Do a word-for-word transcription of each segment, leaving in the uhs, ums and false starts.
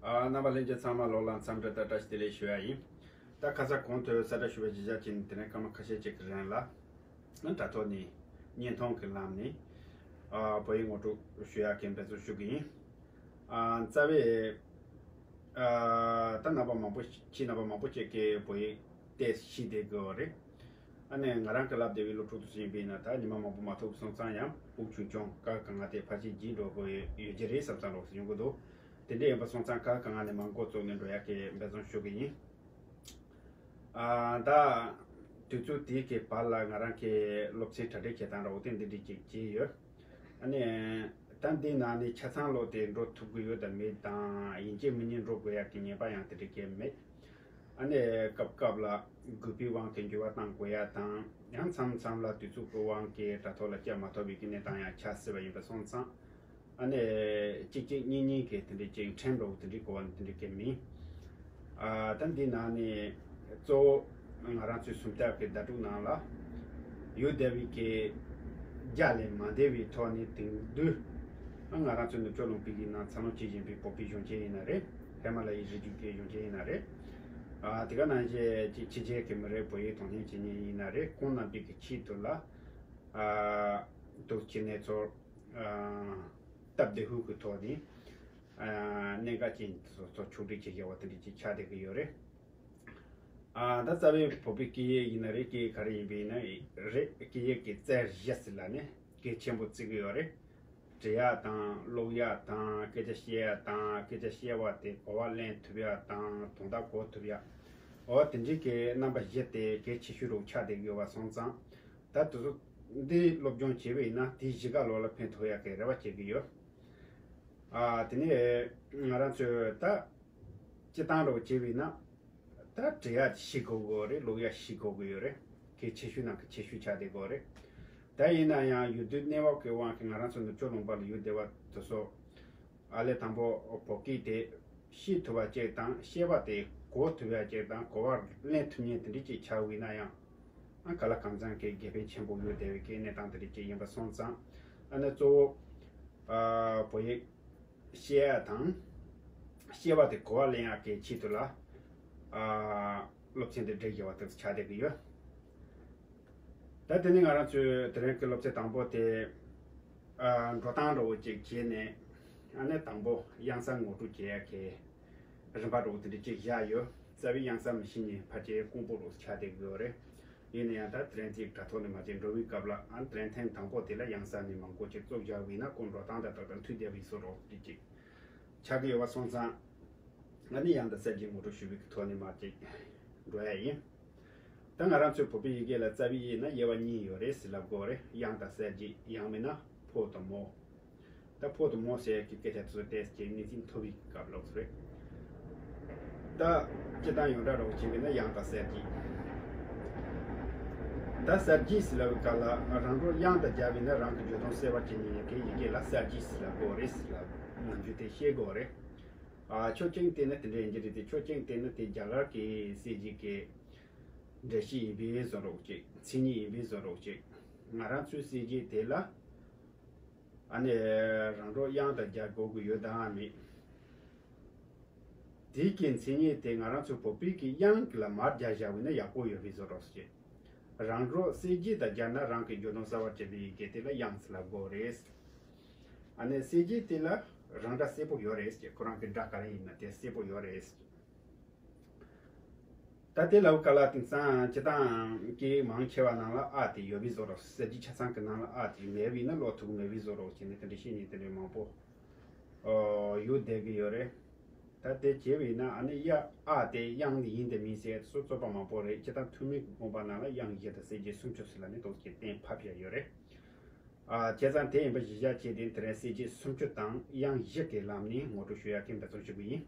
ཨ། རྣམ་པ་ལྷན་རྒྱས་ཚང་མ་ལོག་ལ་འཚམས་འདྲི་དང་བཀྲ་ཤིས་བདེ་ལེགས་ཞུ་ཡ་ཡིན། ད་ཁ་སང་གོང་དུ་གསལ་བསྒྲགས་ཞུ་བའི་གཞི་བཞག་བྱས་ནས་དེ་རིང་སྐར་མ་ཁ་ཤས་ཅིག་གི་རིང་ལ། ཨ། དྲ་ཐོག་ནས་བརྙན་ཐུང་གི་ལམ་ནས། ཨ། བོད་ཡིག་ངོ་སྤྲོད་ཞུ་ཡ་གི་འབད་བརྩོན་ཞུ་གི་ཡིན། ཨ། རྩ་བའི། ཨ། ད་རྣམ་པ་མང་པོ་ཁྱེད་རྣམ་པ་མང་པོ་ཅིག་གིས་བོད་ཡིག་ཏོག་ཙམ་ཤེས་བསྡད་ཀྱི་ཡོད་རེད། ཨ་ནི་ང་རང་གི་བསླབ་བསྡད་པའི་སློབ་ཕྲུག་ཚོ་ཡིན་པས་ན། ད་ཉི་མ་མང་པོ་མ་ཐུག་སོང་ཙང་ཡང་ཕྲུ་གུ་ཆུང་ཆུང་སྐར་གང་ལྔ་དེ་ཕལ་ཆེར་རྒས་འགྲོ་གི་ཡོད་ཀྱི་རེད་བསམ་བསམ་རོགས་སུ་ཡོང་གི་འདུག་དེ་འདྲ་ཡིན་པ་སོང་ཙང་སྐར་གང་ལྔ་ནས་མར་འགོ་བཙུགས་ནས་འགྲོ་ཡག་གི་འབད་བརྩོན་ཞུ་གི་ཡིན། ཨ། ད་དུས་ཚོད་དེའི་གི་བར་ལ་ང་རང་གི་སློབ་ཚན་གྲ་སྒྲིག་བྱེད་སྟངས་འདྲ་བོ་དེ་འདི་འདྲ་ཅིག་བྱས་ཡོད། ཨ་ནི་ད་འདི་ནང་ནས་ཆ་ཚང་ལོག་དེ་འགྲོ་ཐུབ་ཀྱི་ཡོད་དམ་མེད་དང་། ཡིན་གཅིག་མིན་གཉིས་འགྲོ་དགོས་ཡག་གི་ངེས་པ་ཡང་དེ་འདྲ་གི་མེད། ཨ་ནི་སྐབས་སྐབས་ལ་དགོས་པའི་དབང་གིས་འགྱུར་བ་གཏང་དགོས་ཡ་དང་། ཡང་མཚམས་མཚམས་ལ་དུས་ཚོད་ཀྱི་དབང་གིས་དྲ་ཐོག་ལ་བཅར་མ་ཐུབ་པའི་གི་གནས་སྟངས་ཡང་ཆགས་སྲིད་པ་ཡིན་པ་སོང་ཙང་། ཨ་ནི་གཅིག་གཅིག་གཉིས་གཉིས་ཀྱི་དེ་འདྲའི་ཅིག་ཕྲན་འདྲ་བོ་དེ་འདྲའི་གོ་བ་ནི་དེ་འདྲའི་གི་མིན། ཨ། ད་འདི་ནང་ནས་གཙོ་བོ་ང་རང་ཚོའི་སུམ་རྟགས་ཀྱི་བརྡ་སྤྲོད་ནང་ལ་ཡོད་བསྡད་པའི་གི་རྒྱ་ལས་མ་འདས་པའི་ཐོག་ནས་དེང་དུས། ཨ། ང་རང་ཚོའི་ནུབ་ཕྱོགས་ལུང་པའི་གི་ནང་འཚར་ལོངས་བྱེད་བཞིན་པའི་བོད་པའི་གཞོན་སྐྱེས་ཡིན་ན་རེད། ཧི་མ་ལ་ཡའི་རི་རྒྱུད་ཀྱི་གཞོན་སྐྱེས་ཡིན་ན་རེད། ཨ། དེ་ག་ནང་བཞིན་ཅིག་ཕྱི་རྒྱལ་གྱི་མི་རིགས་བོད་ཡིག་དོན་གཉེར་བྱེད་མཁན་ཡིན་ན་རེད། ཁོང་རྣམ་པའི་གི་ཆེད་དུ་ལ། ཨ། དུས་ཀྱི་གནས་ཚུལ། ཨ། སྟབས་བདེ་ཤོས་ཀྱི་ཐོག་ནས། ཨ། གནད་འགག་ཅན་ཚོ་ཚོ་ཕྱོགས་སྒྲིག་བྱེད་བྱ་བ་དེ་འདྲ་ཅིག་ཆགས་བསྡད་ཀྱི་ཡོད་རེད། ཨ། ད་རྩ་བའི་བོད་པའི་སྐད་ཡིག་ཡིན་ན་རེད། སྐད་ཡིག་ག་རེ་ཡིན་པ་ཡིན་ན་རེད། སྐད་ཡིག་གི་རྩལ་བཞི་ཟེར་ལབ་ནས་གལ་ཆེན་པོ་བརྩི་གི་ཡོད་རེད། འབྲི་ཡག་དང་ཀློག་ཡག་དང་། སྐད་ཆ་བཤད་ཡག་དང་། སྐད་ཆ་བཤད་པ་དེ་གོ་བ་ལེན་ཐུབ་ཡག་དང་། དོན་དག་གོ་ཐུབ་ཡག་འོ་དེ་འདྲའི་གི་རྣམ་པ་བཞི་དེ་གལ་ཆེ་ཤོས་རུ་ཆགས་བསྡད་ཀྱི་ཡོད་པ་སོང་ཙང་། ད་དུས་ཚོད་འདི་སློབ་སྦྱོང་བྱས་པ་ཡིན་ན་དེ་གཞིས་ཀ་ལོག་ལ་ཕན་ཐོགས་ཡག་གི་རེ་བ་བྱེད་ཀྱི་ཡོད། ཨ། དེ་ནས་ང་རང་ཚོས་ད་སྤྱིར་བཏང་འདྲ་བོ་བྱས་པ་ཡིན་ན། ད་འབྲི་ཡག་ཤེས་དགོས་ཀྱི་ཡོད་རེད། ཀློག་ཡག་ཤེས་དགོས་ཀྱི་ཡོད་རེད། གལ་ཆེ་ཤོས་ནང་གི་ཆེ་ཤོས་ཆགས་བསྡད་ཀྱི་ཡོད་རེད། ད་ཡིན་ན་ཡང་ཡུལ་དུས་གནས་བབ་ཀྱི་དབང་གིས་ང་རང་ཚོ་ནུབ་ཕྱོགས་ལུང་པ་ལ་ཡོད་བསྡད་པ་དེ་ཚོ། ཨ་ལས་དང་པོ་བོད་སྐད་དེ་ཤེས་ཐུབ་པ་ཅིག་དང་། བཤད་པ་དེ་གོ་ཐུབ་ཡག་ཅིག་དང་། གོ་བ་ལེན་ཐུབ་མཁན་དེ་འདྲ་ཅིག་ཆགས་པ་ཡིན་ན་ཡང་། ཨ། གང་ལ་གང་འཚམ་གྱི་དགེ་ཕན་ཆེན་པོ་ཡོད་བསྡད་པའི་གི་གནས་སྟངས་དེ་འདྲ་ཅིག་ཡིན་པ་སོང་ཙང་། ཨ་ནི་གཙོ་བོ། ཨ། བོད་ཡིག་བཤད་ཡག་དང་བཤད་པ་དེ་གོ་བ་ལེན་ཡག་གི་ཆེད་དུ་ལ། ཨ། སློབ་ཚན་དེ་སྒྲིག་བྱས་པ་དེ་ཆགས་བསྡད་ཀྱི་ཡོད། ད་དེ་ནི་ང་རང་ཚོའི་དེ་རིང་གི་སློབ་ཚན་དང་པོ་དེ། ཨ། འགྲོ་སྟངས་འདྲ་བོ་ཅིག་བྱས་ནས། ཨ་ནི་དང་པོ་དབྱངས་གསལ་ངོ་སྤྲོད་བྱེད་ཡག་གི་རིམ་པ་འདྲ་བོ་དེ་འདྲ་ཅིག་བཞག་ཡོད། རྩ་བའི་དབྱངས་གསལ་མི་ཤེས་མཁན་ཕལ་ཆེར་དཀོན་པོ་རུ་ཆགས་བསྡད་ཀྱི་ཡོད་རེད། ཡིན་ན་ཡང་ད་དེ་རིང་དེ་དྲ་ཐོག་ནས་མར་ཅིག་འགྲོ་བའི་སྐབས་ལ། ཨ། དེ་རིང་ཐེངས་དང་པོ་དེ་ལ་དབྱངས་གསལ་ནས་མར་འགོ་ཅིག་བཙུགས་བཞག་པ་ཡིན་ན། ཁོང་འགྲོ་སྟངས་དང་ཏག་ཏག་མཐུད་བསྡད་པའི་བཟོ་འདྲ་བོ་དེ་འདྲ་ཅིག་ཆགས་ཀྱི་ཡོད་པ་སོང་ཙང་། ང་ནི་དབྱངས་དང་གསལ་བྱེད་ངོ་སྤྲོད་ཞུ་བའི་ཐོག་ནས་མར་ཅིག་འགྲོ་ཡ་ཡིན། ད་ང་རང་ཚོའི་བོད་པའི་ཡི་གེ་ལ་རྩ་བའི་དབྱིངས་ན་དབྱེ་བ་གཉིས་ཡོད་རེད་ཟེར་ལབ་དགོས་རེད། དབྱངས་དང་གསལ་བྱེད། ཡང་མིན་ན་ཕོ་དང་མོ། ད་ཕོ་དང་མོ་ཟེར་གྱི་སྐད་ཆ་དེ་ཚོ་ཏོག་ཙམ་གནས་ཚུལ་མཐོ་བའི་སྐབས་ལོགས་སུ་རེད། ད་སྤྱིར་བཏང་ཡོངས་གྲགས་འདྲ་བོ་བྱས་པ་ཡིན་ན་དབྱངས་དང་གསལ་བྱེད། ད་གསལ་བྱེད་ཟེར་ལབ་པའི་སྐབས་ལ་རང་གྲོགས་དབྱངས་དང་སྦྱར་བ་ཡིན་ན་རང་གི་བརྗོད་དོན་གསལ་བར་བྱེད་མཁན་ཡི་གེ་ལ་གསལ་བྱེད་ཟེར་ལབ་དགོས་རེད་ཟེར་ལབ། ནམ་རྒྱུན་དེ་ཤེས་དགོས་རེད། ཨ། ཆོས་ཅན་བལྟས་ན་དེ་འདྲ་ཡིན་གྱི་རེད་དེ། ཆོས་ཅན་བལྟས་ན་དེ་རྒྱ་གར་གྱི་གསལ་བྱེད་ཀྱི་འགྲེལ་བཤད་ཡིན་པའི་བཟོ་འདྲ་བོ་ཅིག་མཚན་ཉིད་ཡིན་པའི་བཟོ་འདྲ་བོ་ཅིག་ང་རང་ཚོའི་གསལ་བྱེད་དེ་ལ། ཨ་ནི་རང་གྲོགས་དབྱངས་དང་སྦྱར་དགོས་ཀྱི་ཡོད་དམ་མེད། དེའི་གི་མཚན་ཉིད་དེ་ང་རང་ཚོ་བོད་པའི་གི་དབྱངས་ལ་མར་སྦྱར་བཞག་པ་ཡིན་ན་ཡག་པོ་ཡོད་པའི་བཟོ་འདྲ་བོ་ཅིག་རང་གྲོགས་གསལ་བྱེད་དང་སྦྱར་ན་རང་གི་བརྗོད་དོན་གསལ་བར་བྱེད་པའི་ཡི་གེ་དེ་ལ་དབྱངས་ལབ་དགོས་རེད། ཨ་ནི་གསལ་བྱེད་དེ་ལ་རང་སྒྲ་གསལ་པོ་ཡོད་རེད་ཅེས། ཁོ་རང་གི་སྒྲ་ག་རེ་ཡིན་ན་དེ་གསལ་པོ་ཡོད་རེད། ད་དེ་ལབ་སྐབས་ལ་དེང་སང་སྤྱིར་བཏང་སྐད་མང་ཆེ་བ་ནང་ལ་ཨ་དེ་ཡོད་པའི་བཟོ་འདྲ། གསལ་བྱེད་ཆ་ཚང་གི་ནང་ལ་ཨ་དེ་མེད་པ་ཡིན་ན་ཀློག་ཐུབ་ཀྱི་མེད་པའི་བཟོ་འདྲ་བྱས་ནས་དེ་འདྲ་བཤད་མཁན་དེ་འདྲ་མང་པོ་ཨོ་ཡོད་བསྡད་ཀྱི་ཡོད་རེད། ད་དེ་བྱས་པ་ཡིན་ན་ཨ་ནི་ཡ་ཨ་དེ་དབྱངས་ཡིན་དེ་མིན་ཟེར་སོ་རྩོད་པ་མང་པོ་རེད། སྤྱིར་བཏང་ཐུན་མིན་གྱི་དགོངས་པ་ནང་ལ་དབྱངས་བཞི་དང་གསལ་བྱེད་སུམ་ཅུ་ཟེར་ལབ་ནས་ཏོག་ཙམ་གཏན་ཕབ་བཞག་ཡོད་རེད། ཨ། བྱས་ཙང་དེ་ཡིན་པ་གཞི་བཞག་བྱས་ཏེ་དེ་རིང་གསལ་བྱེད་སུམ་ཅུ་དང་དབྱངས་བཞི་གི་ལམ་ནས་ངོ་སྤྲོད་ཞུ་ཡག་གི་འབད་བརྩོན་ཞུ་གི་ཡིན།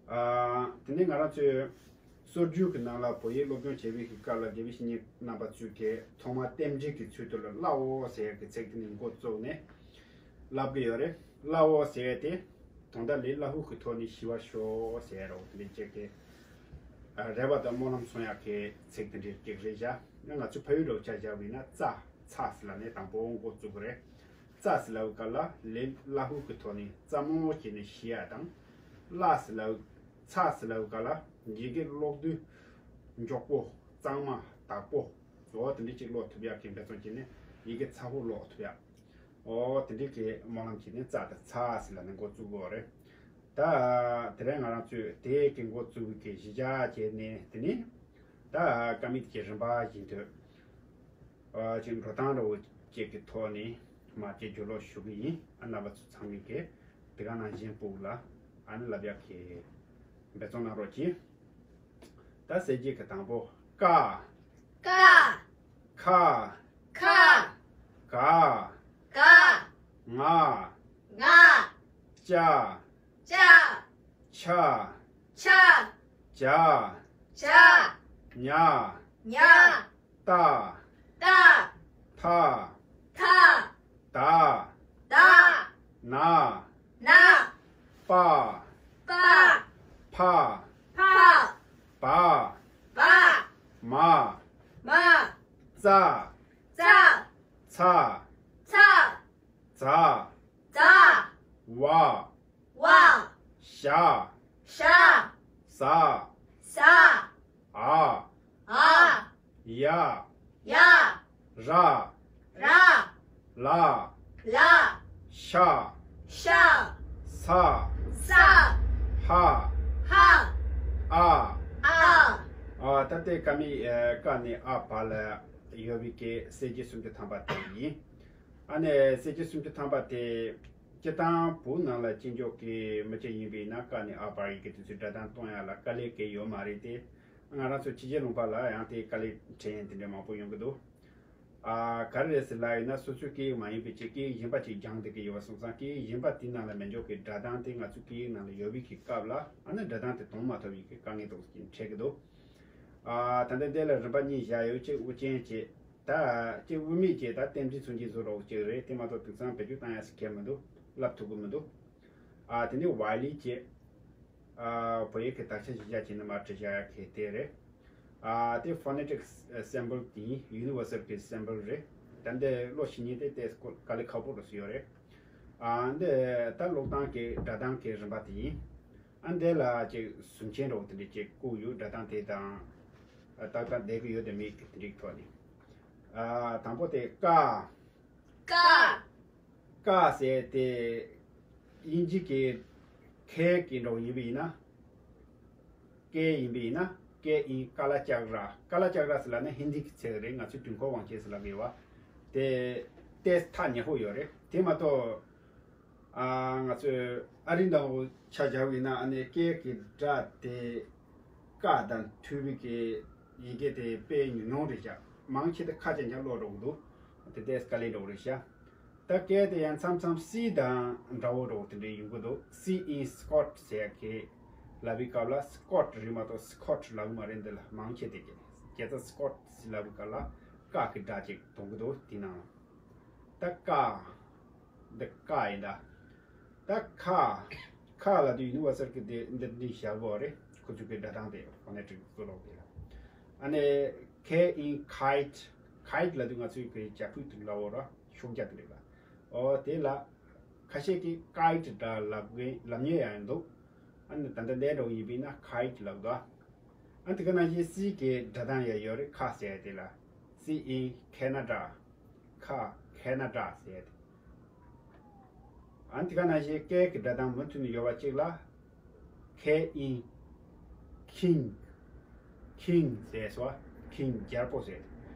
ཨ། དེ་ནས་ང་རང་ཚོས་སྲོལ་རྒྱུན་གྱི་ནང་ལ་བོད་ཡིག་སློབ་སྦྱོང་བྱེད་པའི་གི་སྐབས་ལ་དགེ་བའི་བཤེས་གཉེན་རྣམ་པ་ཚོས་ཀྱི་ཐོག་མར་རྟེན་འབྲེལ་གྱི་ཚུལ་དུ་ལ་བླ་འོ་ཟེར་ཡག་གི་ཚིག་དེ་ནས་འགོ་བཙུགས་ནས་ལབ་ཀྱི་ཡོད་རེད། བླ་འོ་ཟེར་ཡག་དེ་དོན་དག་ལས་སླ་བོ་གི་ཐོག་ནས་ཞི་བར་ཤོག་ཟེར་རོ། དེ་འདྲ་བྱས་ཏེ། ཨ། རེ་བ་དང་སྨོན་ལམ་མཚོན་ཡག་གི་ཚིག་དེ་འདྲ་ཅིག་རེད་བཞག་ང་ཚོ་ཕ་ཡུལ་འདྲ་བོ་ཆ་བཞག་པ་ཡིན་ན་ཙ་ཚ་ཟེར་ལབ་ནས་དང་པོ་འགོ་བཙུགས་པ་རེད། ཙ་ཟེར་ལབ་པའི་སྐབས་ལ་ལས་སླ་བོ་གི་ཐོག་ནས་ཙ་མོ་བྱས་ནས་ཞི་ཡག་དང་། ལ་ཟེར་ལབ། ཚ་ཟེར་ལབ་ག་ལ་ཡི་གེ་ཀློག་དུས་མགྱོགས་པོ། གཙང་མ། དག་པོ། འོ་དེ་འདྲ་ཅིག་ཀློག་ཐུབ་ཡག་གི་འབད་བརྩོན་བྱས་ནས་ཡི་གེ་ཚ་པོ་ཀློག་ཐུབ་ཡག་འོ་དེ་འདྲ་གི་སྨོན་ལམ་བྱས་ནས་ཙ་དང་ཚ་ཟེར་ལབ་ནས་འགོ་བཙུགས་དགོས་རེད། ད་དེ་རིང་ང་རང་ཚོས་དེ་གི་འགོ་བཙུགས་པའི་གི་གཞི་བཞག་བྱས་ནས། དེ་ནས་ད་ཀ་མད་ཀྱི་རིམ་པ་བཞིན་དུ། ཨ་ཅིག་འགྲོ་སྟངས་འདྲ་བོ་ཅིག་གི་ཐོག་ནས་མ་ཅིག་བརྗོད་ཀློག་ཞུ་གི་ཡིན། ཨ་རྣམ་པ་ཚོ་ཚང་མས་གི་དེ་ག་ནང་བཞིན་ཕུག་ལ་ཨ་ནི་ལབ་ཡག་གི་འབད་བརྩོན་གནང་རོགས་གྱིས། ད་གསལ་བྱེད་ཀྱི་དང་པོ་ཀ། ཀ། ཁ། ཁ། ག། ག། ང་། ང་། ཅ། ཅ། ཆ། ཆ། ཇ། ཇ། ཉ། ཉ། ཏ། ཏ། ཐ། ཐ། ད། ད། ན། ན། པ། པ། ཕ། ཕ། བ། བ། མ། མ། ཙ། ཙ། ཚ། ཚ། ཛ། ཛ། ཝ། ཝ། ཞ། ཞ། ཟ། ཟ། འ། འ། ཡ། ཡ། ར། ར། ལ། ལ། ཤ། ཤ། ས། ས། ཧ། ཧ། ཨ། ཨ། ཨ། ད་ལྟའི་ཀ་མད་ཀ་ནས་འ་བར་ལ་ཡོད་པའི་གི་གསལ་བྱེད་སུམ་ཅུ་ཐམ་པ་དེ་ཡིན། ཨ་ནི་གསལ་བྱེད་སུམ་ཅུ་ཐམ་པ་དེ་སྤྱིར་བཏང་བོད་ནང་ལ་སྤྱི་འཇོག་གི་མི་སྐྱ་ཡིན་པས་ན་ཀ་ནས་འ་བར་ཡི་གེ་དེ་ཚོའི་སྒྲ་གདངས་གཏོང་ཡག་ལ་དཀའ་ལས་གང་ཡོད་མ་རེད་དེ། ང་རང་ཚོ་ཕྱི་རྒྱལ་ལུང་པ་ལ་ཡང་དེ་དཀའ་ལས་འཕྲད་མཁན་དེ་འདྲ་མང་པོ་ཡོང་གི་འདུག་ཨ། ག་རེ་རེད་ཟེར་ལབ་ཡིན་ན། སོ་སོའི་སྐད་ཡིག་མ་ཡིན་པའི་ཅིག་སྐད་ཡིག་གཞན་པ་ཅིག་སྦྱངས་བསྡད་ཀྱི་ཡོད་པ་སོང་ཙང་། སྐད་ཡིག་གཞན་པ་དེའི་ནང་ལ་མི་འཇོག་གི་སྒྲ་གདངས་དེ་ང་ཚོའི་སྐད་ཡིག་ནང་ལ་ཡོད་པའི་གི་སྐབས་ལ་ཨ་ནི་སྒྲ་གདངས་དེ་གཏོང་མ་ཐུབ་པའི་གི་དཀའ་ངལ་འདུག་ཅིག་འཕྲད་ཀྱི་འདུག་ཨ། ད་ལྟ་འདི་ལ་རིམ་པ་གཉིས་བཞག་ཡོད། གཅིག་དབུ་ཅན་བྱས། ད་གཅིག་དབུ་མེད་བྱས། ད་རྟེན་འབྲེལ་མཚོན་བྱེད་བཟོ་འདྲ་བོ་གཅིག་རེད། དེ་མ་གཏོགས་དུས་ཚང་བེད་སྤྱོད་བཏང་ཡག་ཟེར་མཁན་མི་འདུག་ལབ་ཐུབ་ཀྱི་མི་འདུག་ཨ། དེ་ནས་ཝའི་ལི་བྱས། ཨ། བོད་ཡིག་གི་དག་ཆ་གཞི་བཞག་བྱས་ནས་མར་བྲིས་བཞག་ཡག་གི་དེ་རེད། ཨ། དེ་ཕོ་ནེ་ཊིག་སི་སིམ་བལ་དེ་ཡིན། ཡུ་ནི་བར་སལ་གྱི་སིམ་བལ་རེད། ད་འདི་ཀློག་ཤེས་མཁན་དེ་ཏོག་ཙམ་དཀའ་ལས་ཁག་པོ་འདྲ་བོ་ཞིག་ཡོད་རེད། ཨ། འདི་ད་ཀློག་སྟངས་ཀྱི་སྒྲ་གདངས་ཀྱི་རིམ་པ་དེ་ཡིན། ཨ། འདི་ལ་ཅིག་ཟུར་མཆན་འདྲ་བོ་དེ་འདྲ་ཅིག་བཀོད་ཡོད། སྒྲ་གདངས་དེ་དང་ཏག་ཏག་བསྡད་ཀྱི་ཡོད་དམ་མེད་ཀྱི་དེ་འདྲའི་ཐོག་ནས། ཨ། དང་པོ་དེ་ཀ། ཀ། ཀ་ཟེར་དེ་དབྱིན་ཇི་གི་ཁེ་གི་འདྲ་བོ་ཡིན་པ་ཡིན་ན། ཀེ་ཡིན་པ་ཡིན་ན། ཀེ་ཨིན། ཀ་ལ་ལྕགས་ར། ཀ་ལ་ལྕགས་ར་ཟེར་ལབ་ན་ཧིན་དི་གི་ཚིག་རེད། ང་ཚོས་དུས་འཁོར་དབང་ཆེན་ཟེར་ལབ་ཀྱི་ཡོད་པ། དེ་ཏོག་ཙམ་ཐག་ཉེ་པོ་ཡོད་རེད། དེ་མ་གཏོགས། ཨ། ང་ཚོས་ཨ་རི་འདྲ་བོ་ཆ་བཞག་པ་ཡིན་ན། ཨ་ནི་ཀེ་གི་སྒྲ་དེ་ཀ་དང་མཐུན་པའི་གི་ཡི་གེ་དེ་དཔེ་ཉུང་ཉུང་རེད་ཤག་མང་ཆེ་དེ་ཁ་ཅན་ཅན་ཀློག་འགྲོ་གི་འདུག་དེ་ཏོག་ཙམ་དཀའ་ལས་འགྲོ་གི་རེད་ཤག་ད་ཀེ་དེ་ཡང་མཚམས་མཚམས་སི་དང་འདྲ་བོ་འདྲ་བོ་དེ་འདྲ་ཡོང་གི་འདུག་སི་ཨིན་སི་ཀོ་ཊི་ཟེར་གི་ལབ་པའི་སྐབས་ལ་སི་ཀོ་ཊི་རེད་མ་གཏོགས་སི་ཁོ་ཊི་ལབ་གི་མ་རེད། འདི་ལ་མང་ཆེ་དེ་གི་སྐད་ཆ་སི་ཀོ་ཊི་ལབ་པའི་སྐབས་ལ་ཀ་གི་སྒྲ་ཅིག་གཏོང་གི་འདུག་དེ་ནང་ད་ཀ། འདི་ཀ་ཡིན་ད། ད་ཁ། ཁ་ལབ་དུས་ཡུ་ནི་བར་སལ་གྱི་དེ་འདི་འདི་བཞག་གོ་རེད། ཁོ་ཚོའི་གི་སྒྲ་གདངས་དེ་ཕོ་ནེ་ཊིག་སི་ལོག་དེ་ལ། ཨ་ནི་ཁེ་ཨིན་ཁའི་ཊི། ཁའི་ཊི་ལབ་དུས་ང་ཚོའི་གི་བྱ་ཕོའི་དུ་ལབ་འོ་ར། ཤོག་བྱ་དེ་རེད་ལ། ཨོ་དེ་ལ་ཁ་ཤས་ཀྱིས་ཀའི་ཊི་འདྲ་ལབ་གི་ལབ་མཁན་ཡང་འདུག་ཨ་ནི་ད་ལྟ་འདས་འགྲོ་ཡིན་པས་ན་ཁའི་ཊི་ལབ་འདུག་ཨ། དེ་ག་ནང་བཞིན་སི་གི་སྒྲ་གདངས་ཡང་ཡོད་རེད། ཁ་ཟེར་དེ་ལ། སི་ཨིན་ཁེ་ན་ཌ། ཁ། ཁེ་ན་ཌ་ཟེར་ཏེ། ཨ་ནི་དེ་ག་ནང་བཞིན་ཀེ་གི་སྒྲ་གདངས་མུ་མཐུད་ནས་ཡོད་པ་གཅིག་ལ། ཁེ་ཨིན། ཁིང་། ཁིང་ཟེར་སོ། ཁིང་རྒྱལ་པོ་ཟེར།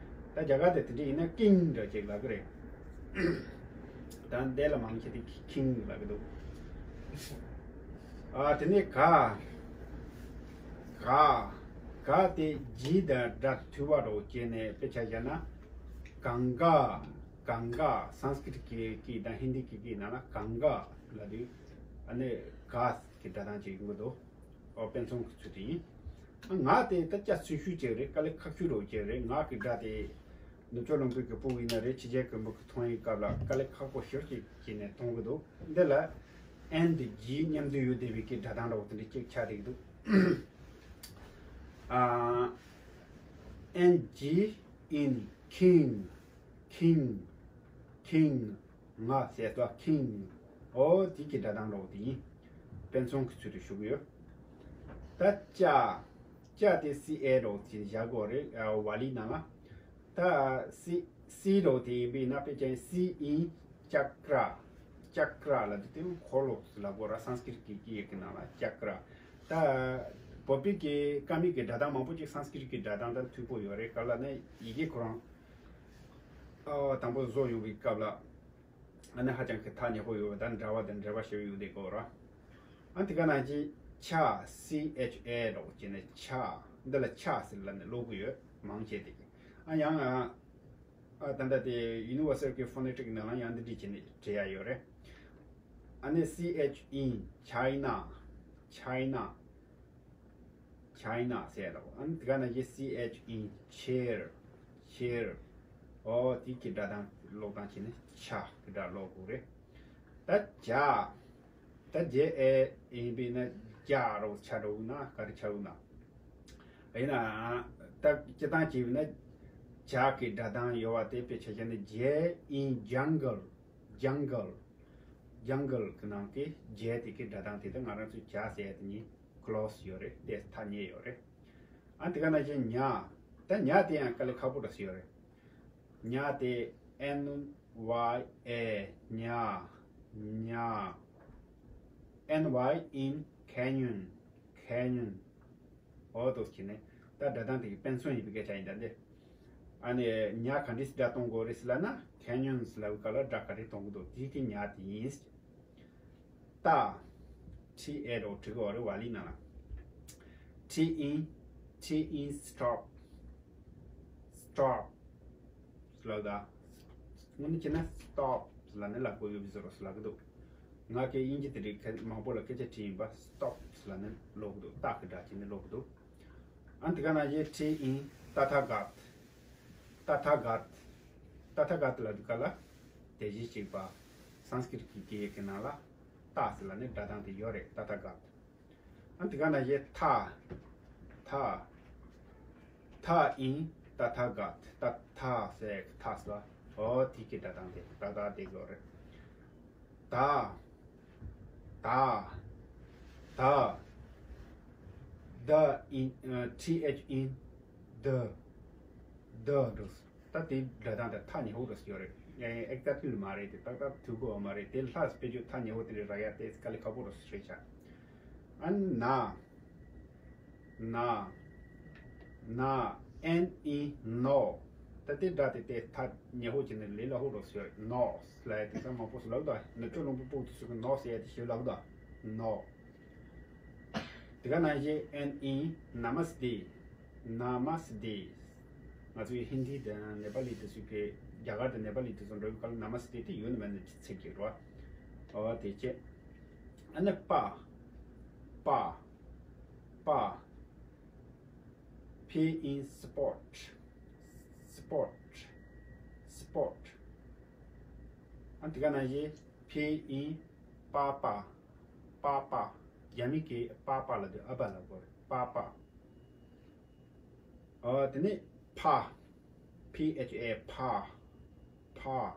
ད་རྒྱ་གར་དེ་དེ་འདྲ་ཡིན་ན་ཀིང་འདྲ་ཅིག་ལབ་ཀྱི་རེད། ད་འདི་ལ་མང་ཆེ་དེ་ཁིང་ལབ་ཀྱི་འདུག་ཨ། དེ་ནས་ག། ག། ག་དེ་ཇི་དང་སྒྲ་མཐུད་པ་འདྲ་བོ་བྱས་ནས་དཔེ་ཆ་བཞག་ན། གངྒཱ། གངྒཱ། སཾ་སྐྲྀ་ཏ་གི་སྐད་དང་ཧིན་དི་གི་སྐད་ནང་ལ་གངྒཱ་ལབ་དུས། ཨ་ནི་ག་གི་སྒྲ་གདངས་ཅིག་ཡོང་གི་འདུག་ཨོ་དཔེ་མཚོན་གྱི་ཚུལ་དུ་ཡིན། ང་དེ་ད་སྐྱ་སུན་ཤུལ་ཅིག་རེད། དཀའ་ལས་ཁག་ཤོས་འདྲ་བོ་ཅིག་རེད། ང་གི་སྒྲ་དེ་ནུབ་ཕྱོགས་ལུང་པའི་གི་ཕྲུ་གུ་ཡིན་ན་རེད། ཕྱི་རྒྱལ་གི་མི་གི་མཐོང་ཡི་སྐབས་ལ་དཀའ་ལས་ཁག་པོ་ཞེ་པོ་ཅིག་བྱས་ནས་མཐོང་གི་འདུག་འདི་ལ་ཨེན་དང་ཇི་མཉམ་དུ་ཡོད་བསྡད་པའི་གི་སྒྲ་གདངས་འདྲ་བོ་དེ་འདྲ་ཅིག་ཆགས་བསྡད་ཀྱི་འདུག་ཨ། ཨེན་ཇི་ཨིན། ཁིང་། ཁིང་། ཁིང་། ང་ཟེར་ཏོ། ཁིང་། ཨོ་དེ་གི་སྒྲ་གདངས་འདྲ་བོ་དེ་ཡིན། དཔེ་མཚོན་གྱི་ཚུལ་དུ་ཞུ་གི་ཡོད། ད་ཅ། ཅ་དེ་སི་ཨེ་འདྲ་བོ་ཅིག་བཞག་དགོས་རེད། ཨ། ཝ་ལི་ནང་ལ། ད་སི། སི་འདྲ་བོ་དེ་ཡིན་པས་ན། དཔེ་ཅན་སི་ཨིན་ཅ་ཀྲ། ཅ་ཀྲ་ལབ་དུས་དེ་འཁོར་ལོ་ལབ་དགོས་ར། སཾ་སྐྲྀཏ་གི་སྐད་ཡིག་གི་ནང་ལ་ཅ་ཀྲ། ད་བོད་པའི་གི་ཀ་མད་ཀྱི་སྒྲ་གདངས་མང་པོ་ཅིག་སཾ་སྐྲྀཏ་གི་སྒྲ་གདངས་དང་མཐུན་པོ་ཡོད་རེད། ག་ལ་ནི་ཡི་གེ་ཁོ་རང་། ཨ། དང་པོ་བཟོ་ཡོང་བའི་སྐབས་ལ། ཨ་ནི་ཧ་ཅང་གི་ཐག་ཉེ་པོ་ཡོད་པ་དང་འདྲ་བ་དང་འབྲེལ་བ་ཞེ་པོ་ཡོད་དེ་གོ་ར། ཨ། དེ་ག་ནང་བཞིན་ཆ། སི་ཨེཆ་ཨེ་འདྲ་བོ་བྱས་ནས་ཆ། འདི་ལ་ཆ་ཟེར་ལབ་ནས་ཀློག་གི་ཡོད། མང་ཆེ་དེ་གི། ཨ། ཡང་། ཨ། ད་ལྟ་དེ་ཡུ་ནི་ཝར་སལ་གྱི་ཕོ་ནེ་ཊིག་ནང་ལ་ཡང་འདི་འདྲ་བྱས་ནས་བྲིས་ཡ་ཡོད་རེད། ཨ་ནི་སི་ཨེཆ་ཨིན། ཆའི་ན། ཆའི་ན། ཆའི་ན་ཟེར་ལ། ཨ་ནི་དེ་ག་ནང་བཞིན་སི་ཨེཆ་ཨིན། ཆེར། ཆེར། ཨོ། དེ་གི་སྒྲ་གདངས་ཀློག་སྟངས་བྱས་ནས་ཆ་གི་སྒྲ་ཀློག་དགོས་རེད། ད་ཇ། ད་ཇེ་ཨེ་ཡིན་པས་ན་ཇ་རོ་ཆ་འགྲོ་ན་ག་རེ་ཆ་འོ་ན། ཡིན་ན་ད་སྤྱིར་བཏང་བྱས་པས་ན་ཇ་གི་སྒྲ་གདངས་ཡོད་པ་དེ། དཔེ་ཆ་བཞག་ན་ཇེ་ཨིན་ཇང་གལ། ཇང་གལ། ཇང་གལ་གི་ནང་གི་ཇེ་དེ་གི་སྒྲ་གདངས་དེ། ད་ང་རང་ཚོ་ཇ་ཟེར་ཡ་དེ་གཉིས་ཀློ་སི་ཡོད་རེད། དེ་ཐག་ཉེ་ཡོད་རེད། ཨ། དེ་ག་ནང་བཞིན་ཉ། ད་ཉ་དེ་ཡང་དཀའ་ལས་ཁག་པོ་འདྲ་ཞིག་ཡོད་རེད། ཉ་དེ་ཨེན་ཝའི་ཨེ། ཉ། ཉ། ཨེན་ཝའི་ཨིན་ཁེ་ཉོན། ཁེ་ཉོན། ཨོ། འདུག་སེ་བྱས་ནས་ད་སྒྲ་གདངས་དེ་གི་དཔེ་མཚོན་ཡིན་པའི་སྐད་ཆ་ཡིན་ད་འདི། ཨ་ནི་ཉ་ག་འདྲས་སྒྲ་གཏོང་དགོས་རེད་ཟེར་ལབ་ན། ཁེ་ཉོན་ཟེར་ལབ་སྐབས་ལ་སྒྲ་ག་རེ་གཏོང་གི་འདུག་དེ་གི་ཉ་དེ་ཡིན། ཏ། ཊི་ཨེ་འདྲ་བོ་བྲི་གི་ཡོད་རེད་ཝ་ལི་ནང་ལ། ཊི་ཨིན། ཊི་ཨིན་སི་ཊོབ། སི་ཊོབ་ལབ་ད། དངོས་གནས་བྱས་ན་སི་ཊོབ་ལབ་ནས་ལབ་དགོས་ཡོད་པའི་བཟོ་འདྲ་ཞིག་ལབ་ཀྱི་འདུག་ང་གིས་དབྱིན་ཇི་དེ་འདྲའི་མང་པོ་ལ་སྐད་ཆ་དྲིས་ཡིན་པ། སི་ཊོབ་ལབ་ནས་ཀློག་གི་འདུག་ཏ་གི་སྒྲ་བྱས་ནས་ཀློག་གི་འདུག་ཨ། དེ་ག་ནང་བཞིན་ཊི་ཨིན་ཏ་ཐ་ག་ཏ། ཏ་ཐ་ག་ཏ། ཏ་ཐ་ག་ཏ་ལབ་དུས་སྐབས་ལ་དེ་བཞིན་གཤེགས་པ། སཾ་སྐྲྀཏ་གི་སྐད་ཡིག་གི་ནང་ལ་ཏ་ཟེར་ལབ་ནས་སྒྲ་གདངས་དེ་ཡོད་རེད། ཏ་ཐ་ག་ཏ། ཨ། དེ་ག་ནང་བཞིན་ཐ། ཐ། ཐ་ཨིན་ཏ་ཐ་ག་ཏ། ཏ་ཐ་ཟེར་ཐ་ཟེར་བ། ཨོ། དེ་གི་སྒྲ་གདངས་དེ་ཏག་ཏག་དེ་ཡོད་རེད། ད། ད། ད། ད་ཨིན། ཨ། ཊི་ཨེཆ་ཨིན། ད། ད་འདུག་ད་དེ་སྒྲ་གདངས་དེ་ཐག་ཉེ་པོ་འདྲ་ཞིག་ཡོད་རེད། ཡ་ཡ། ཨེག་ཛེག་ཊི་ལི་མ་རེད། དེ་ཏག་ཏག་ཐུག་གི་ཡོད་མ་རེད། དེ་ལྷག་དཔེ་བརྗོད་ཐག་ཉེ་པོ་དེ་འདྲ་རག་ཡ་དེ་དཀའ་ལས་ཁག་པོ་འདྲ་ཞིག་རེད་ཤག་ཨ་ནི་ན། ན། ན། ཨེན་ཨིན་ནོ། ད་དེ་སྒྲ་དེ་དེ་ཐག་ཉེ་པོ་བྱས་ནས་ལས་སླ་པོ་འདྲ་ཞིག་ཡོད་རེད། ནོ་ལབ་ཡ་དེང་སང་མང་པོ་ཞིག་ལབ་འདུག་ནུབ་ཕྱོགས་རླུང་བུ་སྤུ་གུ་དེ་ཚོ་གིས་ནོ་ཟེར་ཡ་དེ་ཞིག་ལབ་འདུག་ནོ། དེ་ག་ནང་བཞིན་ཨེན་ཨིན་ན་མ་སི་ཏེ། ན་མ་སི་ཏེ། ང་ཚོའི་ཧིན་དི་དང་ནེ་པ་ལི་དེ་ཚོ་གི། རྒྱ་གར་དང་ནེ་པ་ལི་དེ་ཚོ་འགྲོ་བའི་སྐབས་ལ་ན་མ་སི་ཏེ་དེ་ཡོད་ནི་མེད་ནི་ཚིག་ཅིག་རེད་བ། ཨོ། དེ་བྱས། ཨ་ནི་པ། པ། པ། ཕི་ཨིན་སི་པོཊ། སི་པོཊ། སི་པོཊ། ཨ། དེ་ག་ནང་བཞིན་ཕི་ཨིན་པ་པ། པ་པ། རྒྱ་མི་གིས་པ་པ་ལབ་དུས་ཨ་པ་ལབ་དགོས་རེད། པ་པ། ཨ། དེ་ནས་ཕ། ཕི་ཨེཆ་ཨེ་ཕ། ཕ།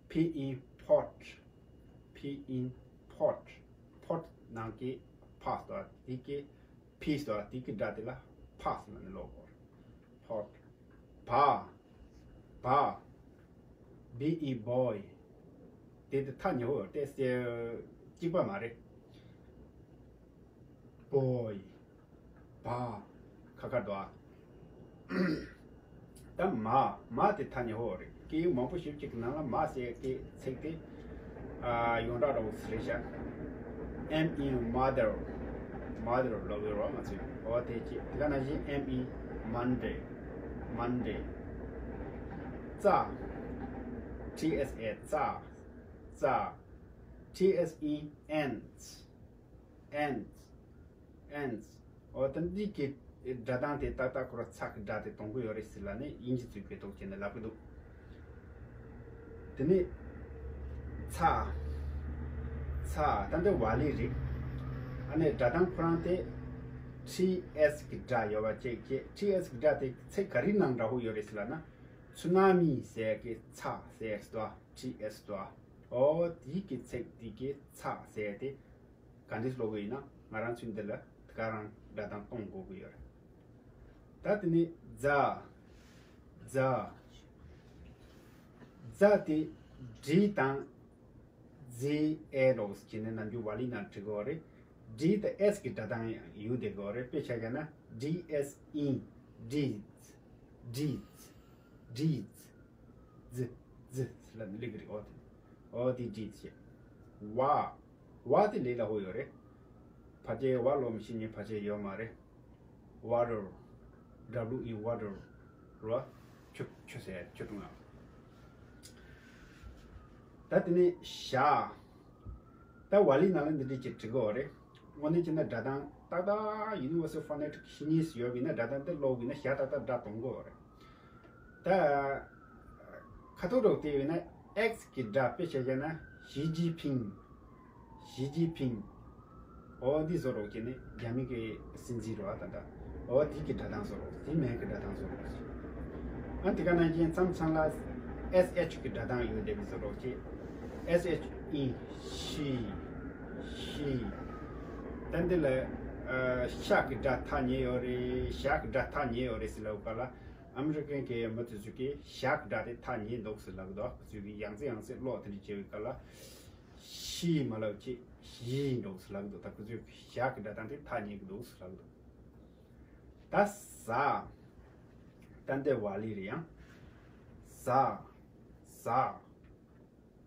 ཕི་ཨིན་ཕོཊ། ཕི་ཨིན་ཕོཊ། ཕོཊ་ནང་གི་ཕ་ཟེར་བ་དེ་གི། ཕི་ཟེར་བ་དེ་གི་སྒྲ་དེ་ལ་ཕ་ཟེར་ནས་ཀློག་དགོས། ཕོཊ། བ། བ། བི་ཨི་བོའི། དེ་དེ་ཐག་ཉེ་པོ་ཡོད་དེ་ཟེར། གཅིག་པ་མ་རེད། བོའི། བ། ཁ་ཁ་འདུག་ཨ། ད་མ། མ་དེ་ཐག་ཉེ་པོ་རེད། སྐད་ཡིག་མང་པོ་ཞིག་ཅིག་གི་ནང་ལ་མ་ཟེར་གི་ཚིག་དེ། ཨ། ཡོངས་གྲགས་འདྲ་བོ་རེད་ཤག་ཨེམ་ཨིན་མ་དར། མ་དར་ལབ་ཡོད་རེད་བ་ང་ཚོས། འོ་དེ་ཅི། དེ་ག་ནང་བཞིན་ཨེམ་ཨིན་མན་ཌེ། མན་ཌེ། ཙ། ཊི་ཨེས་ཨེ་ཙ། ཙ། ཊི་ཨེས་ཨིན་ཨེནྠ། ཨེནྠ། ཨེནྠ། འོ་ད་འདི་གི་སྒྲ་གདངས་དེ་ཏག་ཏག་ཁོ་རང་ཚ་གི་སྒྲ་དེ་གཏོང་གི་ཡོད་རེད་ཟེར་ལབ་ནས་དབྱིན་ཇི་ཚིག་གི་ཐོག་བྱས་ནས་ལབ་གི་འདུག་དེ་ནས་ཚ། ཚ། ད་འདི་ཝ་ལི་རེད། ཨ་ནི་སྒྲ་གདངས་ཁོ་རང་དེ་ཊི་ཨེས་གི་སྒྲ་ཡོད་པ་ཅིག་བྱས། ཊི་ཨེས་གི་སྒྲ་དེ་ཚིག་ག་རེ་ནང་འདྲ་པོ་ཡོད་རེད་ཟེར་ལབ་ན། ཚུ་ན་མི་ཟེར་གི་ཚ་ཟེར་དོ། ཊི་ཨེས་དོ། འོ་དེ་གི་ཚིག་དེ་གི་ཚ་ཟེར་དེ། ག་འདྲས་ཀློག་གི་ཡིན་ན་ང་རང་ཚོའི་འདི་ལ་དེ་ག་རང་སྒྲ་གདངས་གཏོང་དགོས་ཀྱི་ཡོད་རེད། ད་དེ་ནས་རྫ། རྫ། རྫ་དེ་ཌི་དང་ཛི་ཨེ་རོགས་བྱས་ནས་ནམ་རྒྱུན་ཝ་ལི་ནང་བྲི་དགོས་རེད། ཌི་དང་ཨེས་གི་སྒྲ་གདངས་ཡོང་བསྡད་དགོས་རེད། དཔེ་ཆ་བཞག་ན་ཌི་ཨེས་ཨིན། ཌི་ཛི། ཌི་ཛི། ཌི་ཛི། ཛི་ཛི་ལབ་ནས་སླེབས་ཀྱི་རེད། འོ་དེ། འོ་དེ་ཌི་ཛི་བྱས། ཝ། ཝ་དེ་ལས་སླ་པོ་ཡོད་རེད། ཕལ་ཆེར་ཝ་ཀློག་མི་ཤེས་མཁན་ཕལ་ཆེར་ཡོད་མ་རེད། ཝ་ཊར། ཌབ་ལུ་ཨི་ཝ་ཊར། རོ། ཆུ། ཆུ་ཟེར་ཆུ་དྲུང་ཡང་། ད་དེ་ནས་ཞ། ད་ཝ་ལི་ནང་ལ་འདི་འདྲས་ཅིག་བྲི་དགོས་རེད། དངོས་གནས་བྱས་ན་སྒྲ་གདངས་ཏག་ཏག་Universal Phonetic Unit ཡོད་པ་ཡིན་ན། སྒྲ་གདངས་འདི་ཀློག་དགོས་ན་ཞ་ཏག་ཏག་སྒྲ་གཏོང་དགོས་རེད། ད་ཁ་ཐོག་རོགས་དེ་ཡོད་ན་ཨེགས་གི་སྒྲ། དཔེ་ཆ་བཞག་ན་ཞི་ཅིན་ཕིང་། ཞི་ཅིན་ཕིང་། འོ་འདི་བཟོ་རོགས་བྱས་ནས་རྒྱ་མི་གི་སྲིད་འཛིན་རེད་པ། ད་ལྟ་འོ་དེ་གི་སྒྲ་གདངས་བཟོ་རོགས། དེ་མིང་གི་སྒྲ་གདངས་བཟོ་རོགས་བྱས། ཨ་དེ་ག་ནང་བཞིན་མཚམས་མཚམས་ལ་ཨེས་ཨེཆ་གི་སྒྲ་གདངས་ཡོད་བསྡད་པ་བཟོ་རོགས་བྱས། ཨེས་ཨེཆ་ཨིན། ཤི། ཤི། ད་འདི་ལ་ཨ་ཤ་གི་སྒྲ་ཐག་ཉེ་ཡོད་རེད། ཞ་གི་སྒྲ་ཐག་ཉེ་ཡོད་རེད་ཟེར་ལབ་སྐབས་ལ། ཨ་མི་རི་ཀན་གྱི་མི་དེ་ཚོ་གིས་ཞ་གི་སྒྲ་དེ་ཐག་ཉེ་འདུག་ཟེར་ལབ་གི་འདུག་ཁོ་ཚོས་ཀྱིས་ཡང་སེ་ཡང་སེ་ཀློག་དེ་འདྲ་བྱེད་པའི་སྐབས་ལ། ཤི་མ་ལབ་བྱས་ཞི་འདུག་ཟེར་ལབ་གི་འདུག་ད་ཁོ་ཚོས་ཞ་གི་སྒྲ་གདངས་དེ་ཐག་ཉེ་གི་འདུག་ཟེར་ལབ་གི་འདུག་ད་ཟ། ད་འདི་ཝ་ལི་རེད་ཡང་། ཟ། ཟ།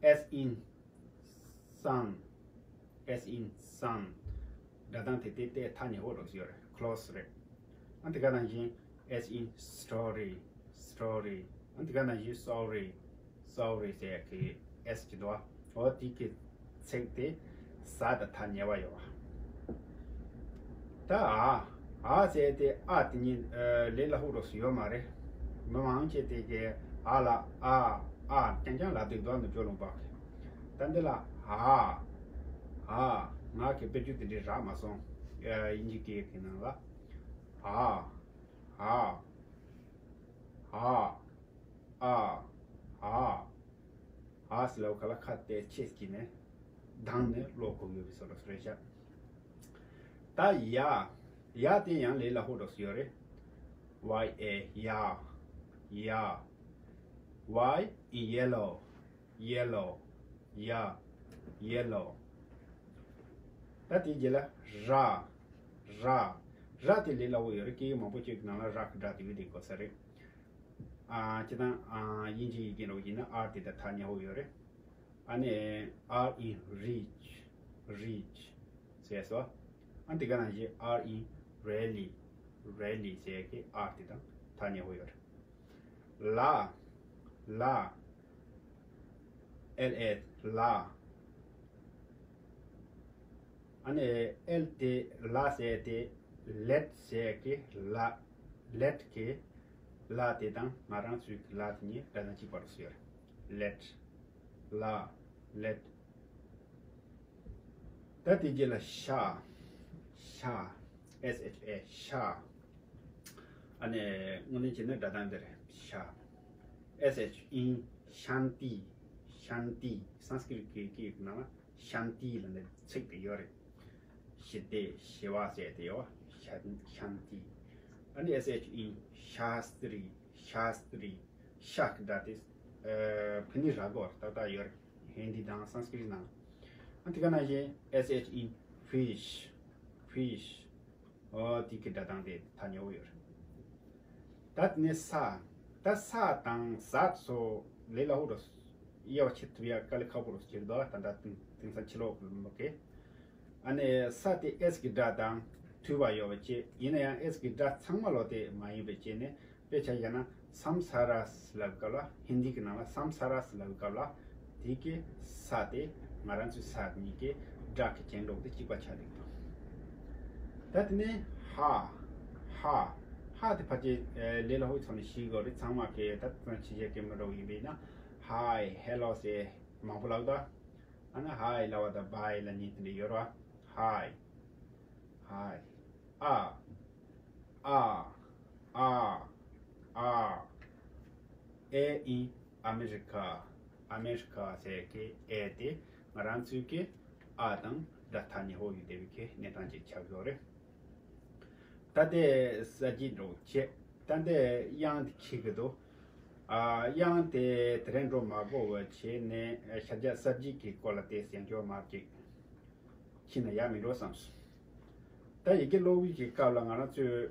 ཨེས་ཨིན། སན། ཨེས་ཨིན། སན། སྒྲ་གདངས་དེ་དེ་དེ་ཐག་ཉེ་པོ་རོགས་ཡོད་རེད། ཁི་ལོ་སི་རེད། ཨ་དེ་ག་ནང་བཞིན་ཨེས་ཨིན། སི་ཊོ་རི། སི་ཊོ་རི། ཨ་དེ་ག་ནང་བཞིན་སོ་རི། སོ་རི་ཟེར་གི་ཨེས་གི་འདུག་འོ་དེ་གི་ཚེག་དེ་ཟ་དང་ཐག་ཉེ་བ་ཡོད་པ། ད་ཨ། ཨ་ཟེར་དེ་ཨ་དེ་གཉིས་ལས་སླ་པོ་རོགས་ཡོད་མ་རེད། མི་མང་ཆེ་དེ་གི་ཨ་ལ་ཨ། ཨ་རྐྱང་རྐྱང་ལབ་དུས་འདུག་ནུབ་ཕྱོགས་ལུང་པ། ད་འདི་ལ་ཨ། ཨ། ང་གི་དཔེར་བརྗོད་དེ་འདྲའི་རག་མ་སོང་། དབྱིན་ཇི་སྐད་ཀྱི་ནང་ལ། ཨ། ཨ། ཨ། ཨ། ཨ། ཨ་ཟེར་ལབ་ག་ལ་ཁ་གཏད་ཆེ་བྱས་ནས་གདངས་ནས་ཀློག་དགོས་ཡོད་པའི་བཟོ་འདྲ་རེད་ཤག་ད་ཡ། ཡ་དེ་ཡང་ལས་སླ་པོ་འདྲ་ཞིག་ཡོད་རེད། ཝའི་ཨེ། ཡ། ཡ། ཝའི་ཨིན་ཡེ་ལོ། ཡེ་ལོ། ཡ། ཡེ་ལོ། ད་དེའི་རྗེས་ལ་ར། ར། ར་དེ་ལས་སླ་པོ་ཡོད་རེད། སྐད་ཡིག་མང་པོ་ཅིག་གི་ནང་ལ་ར་གི་སྒྲ་དེ་ཡོད་དེ་དགོས་ས་རེད། ཨ། སྤྱིར་བཏང་ཨ་དབྱིན་ཇིའི་ཡི་གེ་འདྲ་བོ་ཡིན་ན་ཨར་དེ་དང་ཐག་ཉེ་པོ་ཡོད་རེད། ཨ་ནི་ཨར་ཨིན་རིཆ། རིཆ་ཟེར་སོ། ཨ་དེ་ག་ནང་བཞིན་ཨར་ཨིན་རེ་ལི། རེ་ལི་ཟེར་གི་ཨར་དེ་དང་ཐག་ཉེ་པོ་ཡོད་རེད། ལ། ལ། ཨེལ་ཨེ། ལ། ཨ་ནི་ཨེལ་དེ་ལ་ཟེར་དེ་ལེད་ཟེར་གི་ལ། ལེད་གི་ལ་དེ་དང་ང་རང་ཚོའི་གི་ལ་དེ་གཉིས་སྒྲ་གདངས་གཅིག་པ་རུ་ཟེར། ལེད། ལ། ལེད། ད་དེ་རྗེས་ལ་ཤ། ཤ། ཨེས་ཨེཆ་ཨེ། ཤ། ཨ་ནི་དངོས་གནས་བྱས་ན་སྒྲ་གདངས་འདི་རེད། ཤ། ཨེས་ཨེཆ་ཨིན། ཤཱན་ཏི། ཤཱན་ཏི། སཾ་སྐྲྀཏ་གི་སྐད་ནང་ལ་ཤཱན་ཏི་ལབ་ནས་ཚིག་དེ་ཡོད་རེད། ཞི་བདེ་ཞི་བ་ཟེར་དེ་ཡོད། ཤཱན། ཤཱན་ཏི། ཨ་ནི་ཨེས་ཨེཆ་ཨིན། ཤཱ་སྟི་རི། ཤཱ་སྟི་རི། ཤ་གི་སྒྲ་དེ་ཨ་ཕི་ནི་ར་གོར་ཏག་ཏག་ཡོད་རེད། ཧིན་དི་དང་སཾ་སྐྲྀཏ་ནང་། ཨ་དེ་ག་ནང་བཞིན་ཨེས་ཨེཆ་ཨིན། ཕིཤ། ཕིཤ། ཨོ་དེ་གི་སྒྲ་གདངས་དེ་ཐག་ཉེ་པོ་ཡོད་རེད། ད་དེ་ནས་ས། ད་ས་དང་ཟ་སོགས་ལས་སླ་པོ་འདྲ་དབྱེ་བ་ཕྱེ་ཐུབ་ཡ་དཀའ་ལས་ཁག་པོ་རུ་གྱུར་འདུག་ད་ལྟ་དེང་སང་ཕྱི་ལོགས་ཀྱི་མི་གིས། ཨ་ནི་ས་དེ་ཨེས་གི་སྒྲ་དང་མཐུད་པ་ཡོད་པ་བཅས་ཡིན་ན་ཡང་ཨེས་གི་སྒྲ་ཚང་མ་ལོ་དེ་མ་ཡིན་པའི་བཅས་ནས། དཔེ་ཆ་བཞག་ན་སམ་ས་ར་ཟེར་ལབ་སྐབས་ལ། ཧིན་དི་གི་ནང་ལ་སམ་ས་ར་ཟེར་ལབ་སྐབས་ལ། དེ་གི་ས་དེ་ང་རང་ཚོའི་ས་གཉིས་ཀའི་སྒྲ་གི་གྱེན་དྲུག་དེ་གཅིག་པ་ཆགས་འདུག་ད་དེ་ནས་ཧ། ཧ། ཧ་དེ་ཕལ་ཆེར་ལས་སླ་པོའི་ཐོག་ནས་ཤེས་དགོས་རེད། ཚང་མ་གིས་ད་ཕྱི་རྒྱལ་གྱི་མི་འདྲ་བོ་ཡིན་པས་ན། ཧའི། ཧེ་ལོ་ཟེར་མང་པོ་ལབ་ད། ཨ་ན་ཧའི་ལབ་པ་དང་བྷའི་ལབ་མཁན་དེ་འདྲ་ཡོད་རེད་པ། ཧའི། ཧའི། ཨ། ཨ། ཨ། ཨ། ཨེ་ཨིན་ཨ་མི་རི་ཀ། ཨ་མི་རི་ཀ་ཟེར་གི་ཨེ་དེ་ང་རང་ཚོའི་གི་ཨ་དང་ སྒྲ་ཐག་ཉེ་པོ་ཡོད་བསྡད་པའི་གི་གནས་སྟངས་ཅིག་ཆགས་ཡོད་རེད། ད་ལྟའི་ས་བརྗིད་འགྲོ་བྱེད། ད་ལྟའི་དབྱངས་དེ་འཁྱེར་གི་འདུག་ཨ། དབྱངས་དེ་དེ་རིང་འགྲོ་མ་དགོས་པ་བྱས་ནས་ཤར་རྒྱག་གསར་བརྗེ་གི་སྐོར་ལ་དེ་ཡང་བསྐྱར་མར་ཅིག་ཕྱིན་ན་ཡག་མིན་འགྲོ་བསམས་སོང་། ད་ཡི་གེ་ཀློག་པའི་གི་སྐབས་ལ་ང་རང་ཚོས་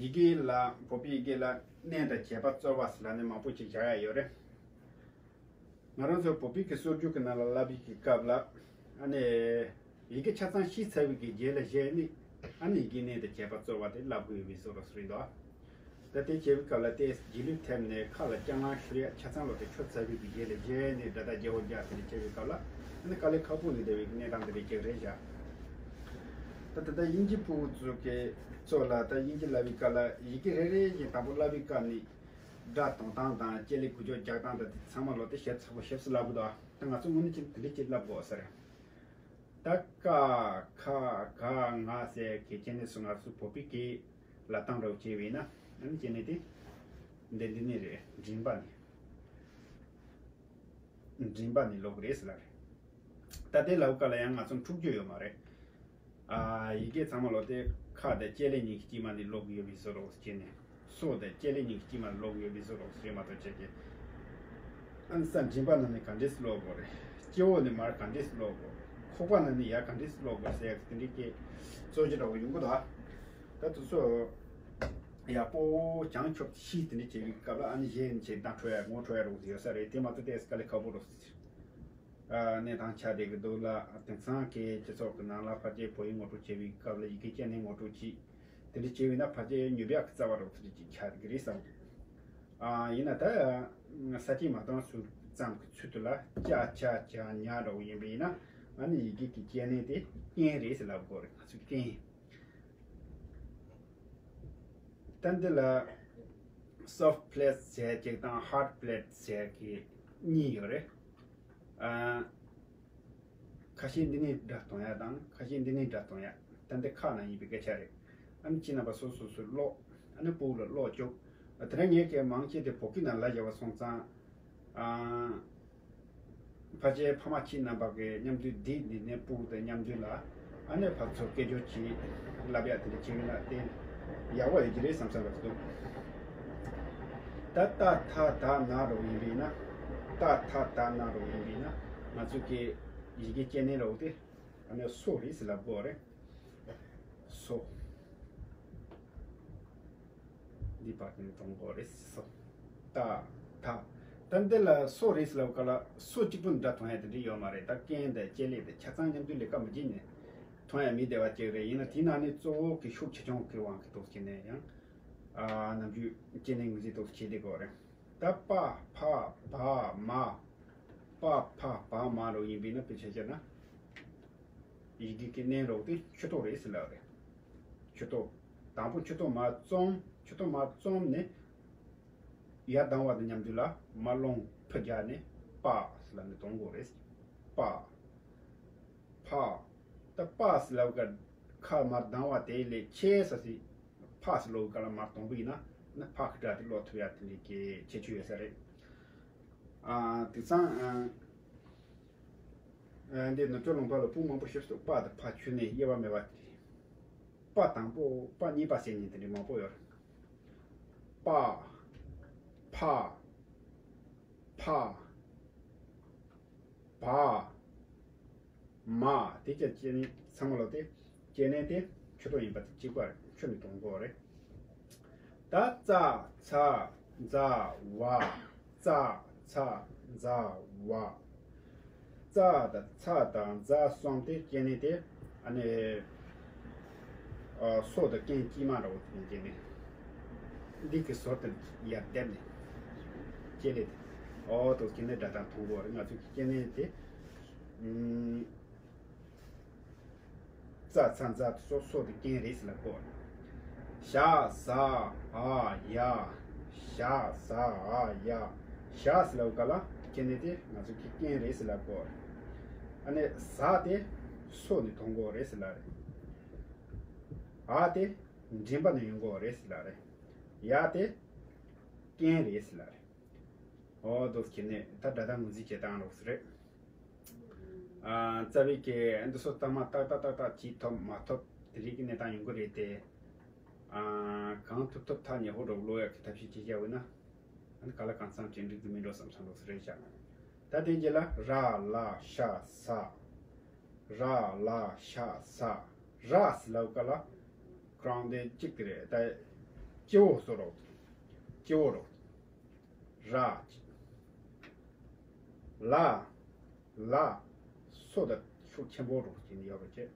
ཡི་གེ་ལ་བོད་པའི་ཡི་གེ་ལ་གནས་དང་བྱེད་པ་རྩོལ་བ་ཟེར་ལབ་ནས་མང་པོ་ཅིག་བཞག་ཡ་ཡོད་རེད། ང་རང་ཚོ་བོད་པའི་གི་སྲོལ་རྒྱུན་གི་ནང་ལ་བསླབ་པའི་གི་སྐབས་ལ་ཨ་ནི་ཡི་གེ་ཆ་ཚང་ཤེས་ཚར་བའི་གི་རྗེས་ལ་གཞི་ནས་ཨ་ནི་ཡི་གེ་གནས་དང་བྱེད་པ་རྩོལ་བ་དེ་བསླབ་དགོས་ཡོད་པའི་བཟོ་འདྲ་ཞིག་རེད་འདུག་ད་དེ་བྱེད་པའི་སྐབས་ལ་དེ་རྗེས་ལུས་ཐེབས་ནས་ཁ་ལ་སྐྱ་ལང་ཤོར་ཡ་ཆ་ཚང་ལོ་དེ་ཆོད་ཚར་བའི་གི་རྗེས་ལ་གཞི་ནས་སྒྲ་དག་བརྗེ་བོ་རྒྱག་དེ་འདྲ་བྱེད་པའི་སྐབས་ལ་ཨ་ནི་དཀའ་ལས་ཁག་པོ་ནས་བསྡད་པའི་གནས་སྟངས་དེ་འདྲ་ཅིག་རེད་བཞག་ད་ད་ལྟ་དབྱིན་ཇི་ཕྲུ་གུ་ཚོ་གི་ཚོ་ལ་ད་དབྱིན་ཇི་བསླབ་པའི་སྐབས་ལ་ཡི་གེ་རེ་རེ་བཞིན་དང་པོ་བསླབ་པའི་སྐབས་ནས་སྒྲ་གཏོང་སྟངས་དང་ལྕེ་ལེ་འགུལ་སྐྱོད་རྒྱག་སྟངས་དང་དེ་ཚང་མ་ལོ་དེ་ཞིབ་ཚགས་པོ་ཞིབ་ཚགས་བསླབ་དགོས་འདུག་ད་ང་ཚོ་དངོས་གནས་ཀྱི་དེ་འདྲ་ཅིག་བསླབ་དགོས་ས་རེད། ད་ཀ་ཁ་ག་ང་ཟེར་གི་སྐྱེ་གནས་སུ་ང་ཚོ་བོད་པའི་སྐད་ལ་བཏང་རོགས་བྱས་པས་ན་ཨ་ནི་སྐྱེ་གནས་དེ་འདི་འདི་ནས་རེད། མགྲིན་པ་ནས། མགྲིན་པ་ནས་ཀློག་གི་རེད་ཟེར་ལབ་རེད། ད་ལྟའི་ལབ་སྐབས་ལ་ཡང་ང་ཚོ་འཁྲུག་རྒྱུ་ཡོད་མ་རེད། ཨ། ཡི་གེ་ཚང་མ་ལོ་དེ་ཁ་དང་ལྕེ་ལེ་གཉིས་ཀྱི་དཀྱིལ་མ་ནས་ཀློག་གི་ཡོད་པའི་བཟོ་འདྲ་བྱས་ནས་སོ་དང་ལྕེ་ལེ་གཉིས་ཀྱི་དཀྱིལ་མ་ནས་ཀློག་གི་ཡོད་པའི་བཟོ་འདྲ་བྱས་མ་གཏོགས་བྱས་ཀྱི། ཨ་ནི་ས་མགྲིན་པ་ནང་ནས་ག་འདྲས་སེ་ཀློག་དགོས་རེད། སྤྱི་བོ་ནས་མར་ག་འདྲས་སེ་ཀློག་དགོས་རེད། ཁོག་པ་ནང་ནས་ཡར་ག་འདྲས་སེ་ཀློག་དགོས་ཟེར་ཡག་དེ་འདྲའི་སྐད་གཙོ་ཆེ་འདྲ་བོ་ཡོང་གི་འདུག་ད་དེ་ཚོ་ཡག་པོ་བྱང་ཆུབ་ཤེས་དེ་འདྲ་བྱེད་པའི་སྐབས་ལ་ཨ་ནི་གཞན་བྱེད་སྟངས་འཕྲོ་ཡ་ངོ་འཕྲོ་ཡ་རོགས་ཡོད་ས་རེད། དེ་མ་གཏོགས་ཏོག་ཙམ་དཀའ་ལས་ཁག་པོ་རེད། ཨ། གནས་སྟངས་ཆགས་བསྡད་ཀྱི་འདུག་ལ། དེང་སང་གི་སྤྱི་ཚོགས་ཀྱི་ནང་ལ་ཕལ་ཆེར་བོད་ཡིག་ངོ་སྤྲོད་བྱེད་པའི་སྐབས་ལ་ཡི་གེ་སྐྱེ་གནས་ངོ་སྤྲོད་བྱེད། དེ་འདྲ་བྱས་པས་ན་ཕལ་ཆེར་ཉོབ་ཡག་གི་རྩ་བ་རོགས་ཚུལ་ཅིག་ཆགས་བསྡད་ཀྱི་རེད་བསམ་གི། ཨ། ཡིན་ན་ད་ས་སྐྱེས་མ་བཏང་ཚུལ་ཙམ་གྱི་ཚུལ་དུ་ལ་ཅ་ཆ་ཇ་ཉ་འདྲ་བོ་ཡིན་པ་ཡིན་ན་ཨ་ནི་ཡི་གེ་གི་སྐྱེ་གནས་དེ་རྐྱེན་རེད་ཟེར་ལབ་དགོས་རེད། ང་ཚོས་རྐྱེན། ད་འདི་ལ་soft plates ཟེར་གཅིག་དང་hard plates ཟེར་གྱི་གཉིས་ཡོད་རེད། ཨ། ཁ་ཤས་འདི་ནས་སྒྲ་གཏོང་ཡ་དང་ཁ་ཤས་འདི་ནས་སྒྲ་གཏོང་ཡ། ད་འདི་ཁ་ནང་ཡིན་པའི་སྐད་ཆ་རེད། ཨ་ནི་ཁྱེད་རྣམ་པ་སོ་སོ་སོ་ཀློག་ཨ་ནི་ཕྲུ་གུ་ལ་ཀློག་བཅུག་དེ་རིང་ངས་ཀྱི་མང་ཆེ་དེ་བོད་སྐད་ནང་ལབ་བཞག་པ་སོང་ཙང་། ཨ། ཕལ་ཆེར་ཕ་མ་ཁྱེད་རྣམ་པ་གི་མཉམ་དུ་བསྡད་ནས་ནས་ཕྲུ་གུ་དང་མཉམ་དུ་ལ་ཨ་ནི་ཕར་ཚུར་སྐད་སྒྱུར་གྱིས་ལབ་ཡ་དེ་འདྲ་བྱས་ཡོད་ན་དེ་ཡག་པོ་ཡོད་ཀྱི་རེད་བསམ་བསམ་པ་འདུག་ད་ཏ་ཐ་ད་ན་རོ་ཡིན་པས་ན། ཏ་ཐ་ད་ན་རོ་ཡིན་པས་ན་ང་ཚོ་གི་ཡི་གེ་སྐྱེ་གནས་རོ་དེ་ཨ་ནི་སོ་རེད་ཟེར་ལབ་དགོས་རེད། སོ། འདི་བར་དུ་གཏོང་དགོས་རེད་སོ། ཏ། ཐ། ད་འདི་ལ་སོ་རེད་ཟེར་ལབ་སྐབས་ལ་སོ་གཅིག་པུ་འདྲ་གཏོང་ཡ་དེ་འདྲ་ཡོད་མ་རེད། ད་རྐན་དང་ལྕེ་ལེ་དང་ཆ་ཚང་མཉམ་དུ་ལས་ཀ་མི་བྱེད་ནས་གཏོང་ཡ་མི་བདེ་བ་ཅིག་རེད། ཡིན་ན་དེའི་ནང་ནས་གཙོ་བོ་གི་ཤུགས་ཆེ་ཆུང་གི་དབང་གིས་ཏོག་ཙམ་ནས་ཡང་ཨ་ནམ་རྒྱུན་སྐྱེ་གནས་ངོས་འཛིན་ཏོག་ཙམ་བྱེད་བསྡད་དགོས་རེད། ད་པ་ཕ་བ་མ། པ་ཕ་བ་མ་རོ་ཡིན་པས་ན་དཔེ་ཆ་བཞག་ན། ཡི་གེ་གི་གནས་རོགས་དེ་མཆུ་ཏོ་རེད་ཟེར་ལབ་རེད། མཆུ་ཏོ། དང་པོ་མཆུ་ཏོ་མར་བཙུམ། མཆུ་ཏོ་མར་བཙུམ་ནས་ཡར་ལྡང་བ་དང་མཉམ་དུ་ལ་མར་རླུང་ཕུ་རྒྱག་ནས་པ་ཟེར་ལབ་ནས་གཏོང་དགོས་རེད། པ། ཕ། ད་པ་ཟེར་ལབ་ཀ་ཁ་མར་ལྡང་བ་དེ་ལས་ཆེ་ས་སི་ཕ་ཟེར་ལོག་ག་ལ་མར་གཏོང་པ་ཡིན་ན་ན་ཕ་གི་སྒྲ་དེ་ཀློག་ཐུབ་ཡ་དེ་འདྲའི་གི་ཁྱད་ཆོས་ཡོད་ས་རེད། ཨ། དེང་སང་ཨ། ཨ། འདི་ནུབ་ཕྱོགས་ལུང་པ་ལ་སྤུ་མང་པོ་ཞིག་འདུག་པ་དང་ཕ་ཆུ་ནས་དབྱེ་བ་མེད་པ། པ་དང་པོ་པ་གཉིས་པ་ཟེར་མཁན་དེ་འདྲ་མང་པོ་ཡོད་རེད། པ། ཕ། ཕ། བ། མ། དེ་ཅག་སྐྱེ་གནས་ཚང་མ་ལོ་དེ་སྐྱེ་གནས་དེ་མཆུ་ཏོ་ཡིན་པ་དེ་གཅིག་པ་རེད། མཆུ་ནས་གཏོང་དགོས་རེད། ད་ཙ་ཚ་ཛ་ཝ། ཙ་ཚ་ཛ་ཝ། ཙ་དང་ཚ་དང་ཛ་གསུམ་དེ་སྐྱེ་གནས་དེ་ཨ་ནི་ཨ་སོ་དང་རྐན་དཀྱིལ་མ་འདྲ་བོ་དེ་སྐྱེ་གནས། འདི་གི་ཟུར་དེ་ཡར་བསྡེབས་ནས་སྐྱེ་གནས་དེ་ཨོ་དོ་སྐྱེ་གནས་སྒྲ་གདངས་མཐོང་གི་ཡོད་རེད། ང་ཚོ་གི་སྐྱེ་གནས་དེ་ཨུམ། ཙ་ཚ་ཛ་སོ་སོ་དེ་རྐན་རེད་ཟེར་ལབ་དགོས། ཞ་ཟ་འ་ཡ། ཞ་ཟ་འ་ཡ། ཞ་ཟེར་ལབ་ག་ལ་སྐྱེ་གནས་དེ་ང་ཚོ་གི་རྐན་རེད་ཟེར་ལབ་དགོས། ཨ་ནི་ཟ་དེ་སོ་ནས་གཏོང་དགོས་རེད་ཟེར་ལབ་རེད། འ་དེ་མགྲིན་པ་ནས་ཡོང་དགོས་རེད་ཟེར་ལབ་རེད། ཡ་དེ་རྐན་རེད་ཟེར་ལབ་རེད། ཨོ་དོ་སྐྱེ་གནས་ད་སྒྲ་གདངས་ངོས་འཛིན་བྱེད་སྟངས་རོགས་སུ་རེད། ཨ། རྩ་བའི་གི་འདི་ཚོ་ལྟ་མ་ཏག་ཏག་ཏག་ཏག་བྱེད་ཐུབ་མ་ཐུབ་དེ་རིགས་ཀྱི་གནས་སྟངས་ཡོང་གི་རེད་དེ། ཨ། གང་ཐུབ་ཐུབ་ཐག་ཉེ་པོ་རོགས་ཀློག་ཡག་གི་ཐབས་ཤེས་བྱེད་བྱ་འོས་ན། ཨ་ནི་ག་ལ་གང་འཚམ་ཅིག་འགྲིག་གི་མིན་འགྲོ་བསམ་བསམ་ལོགས་སུ་རེད་བཞག་ད་དེ་རྗེས་ལ་ར་ལ་ཤ་ས། ར་ལ་ཤ་ས། ར་ཟེར་ལབ་ཀ་ལ་ཁོ་རང་དེ་གཅིག་དེ་རེད་ད། སྤྱི་བོ་བཟོ་རོགས། སྤྱི་བོ་རོགས། ར། ལ། ལ། སོ་དང་ཤུགས་ཆེན་པོ་རོགས་ཀྱིན་ཡོད་རོགས་བྱེད།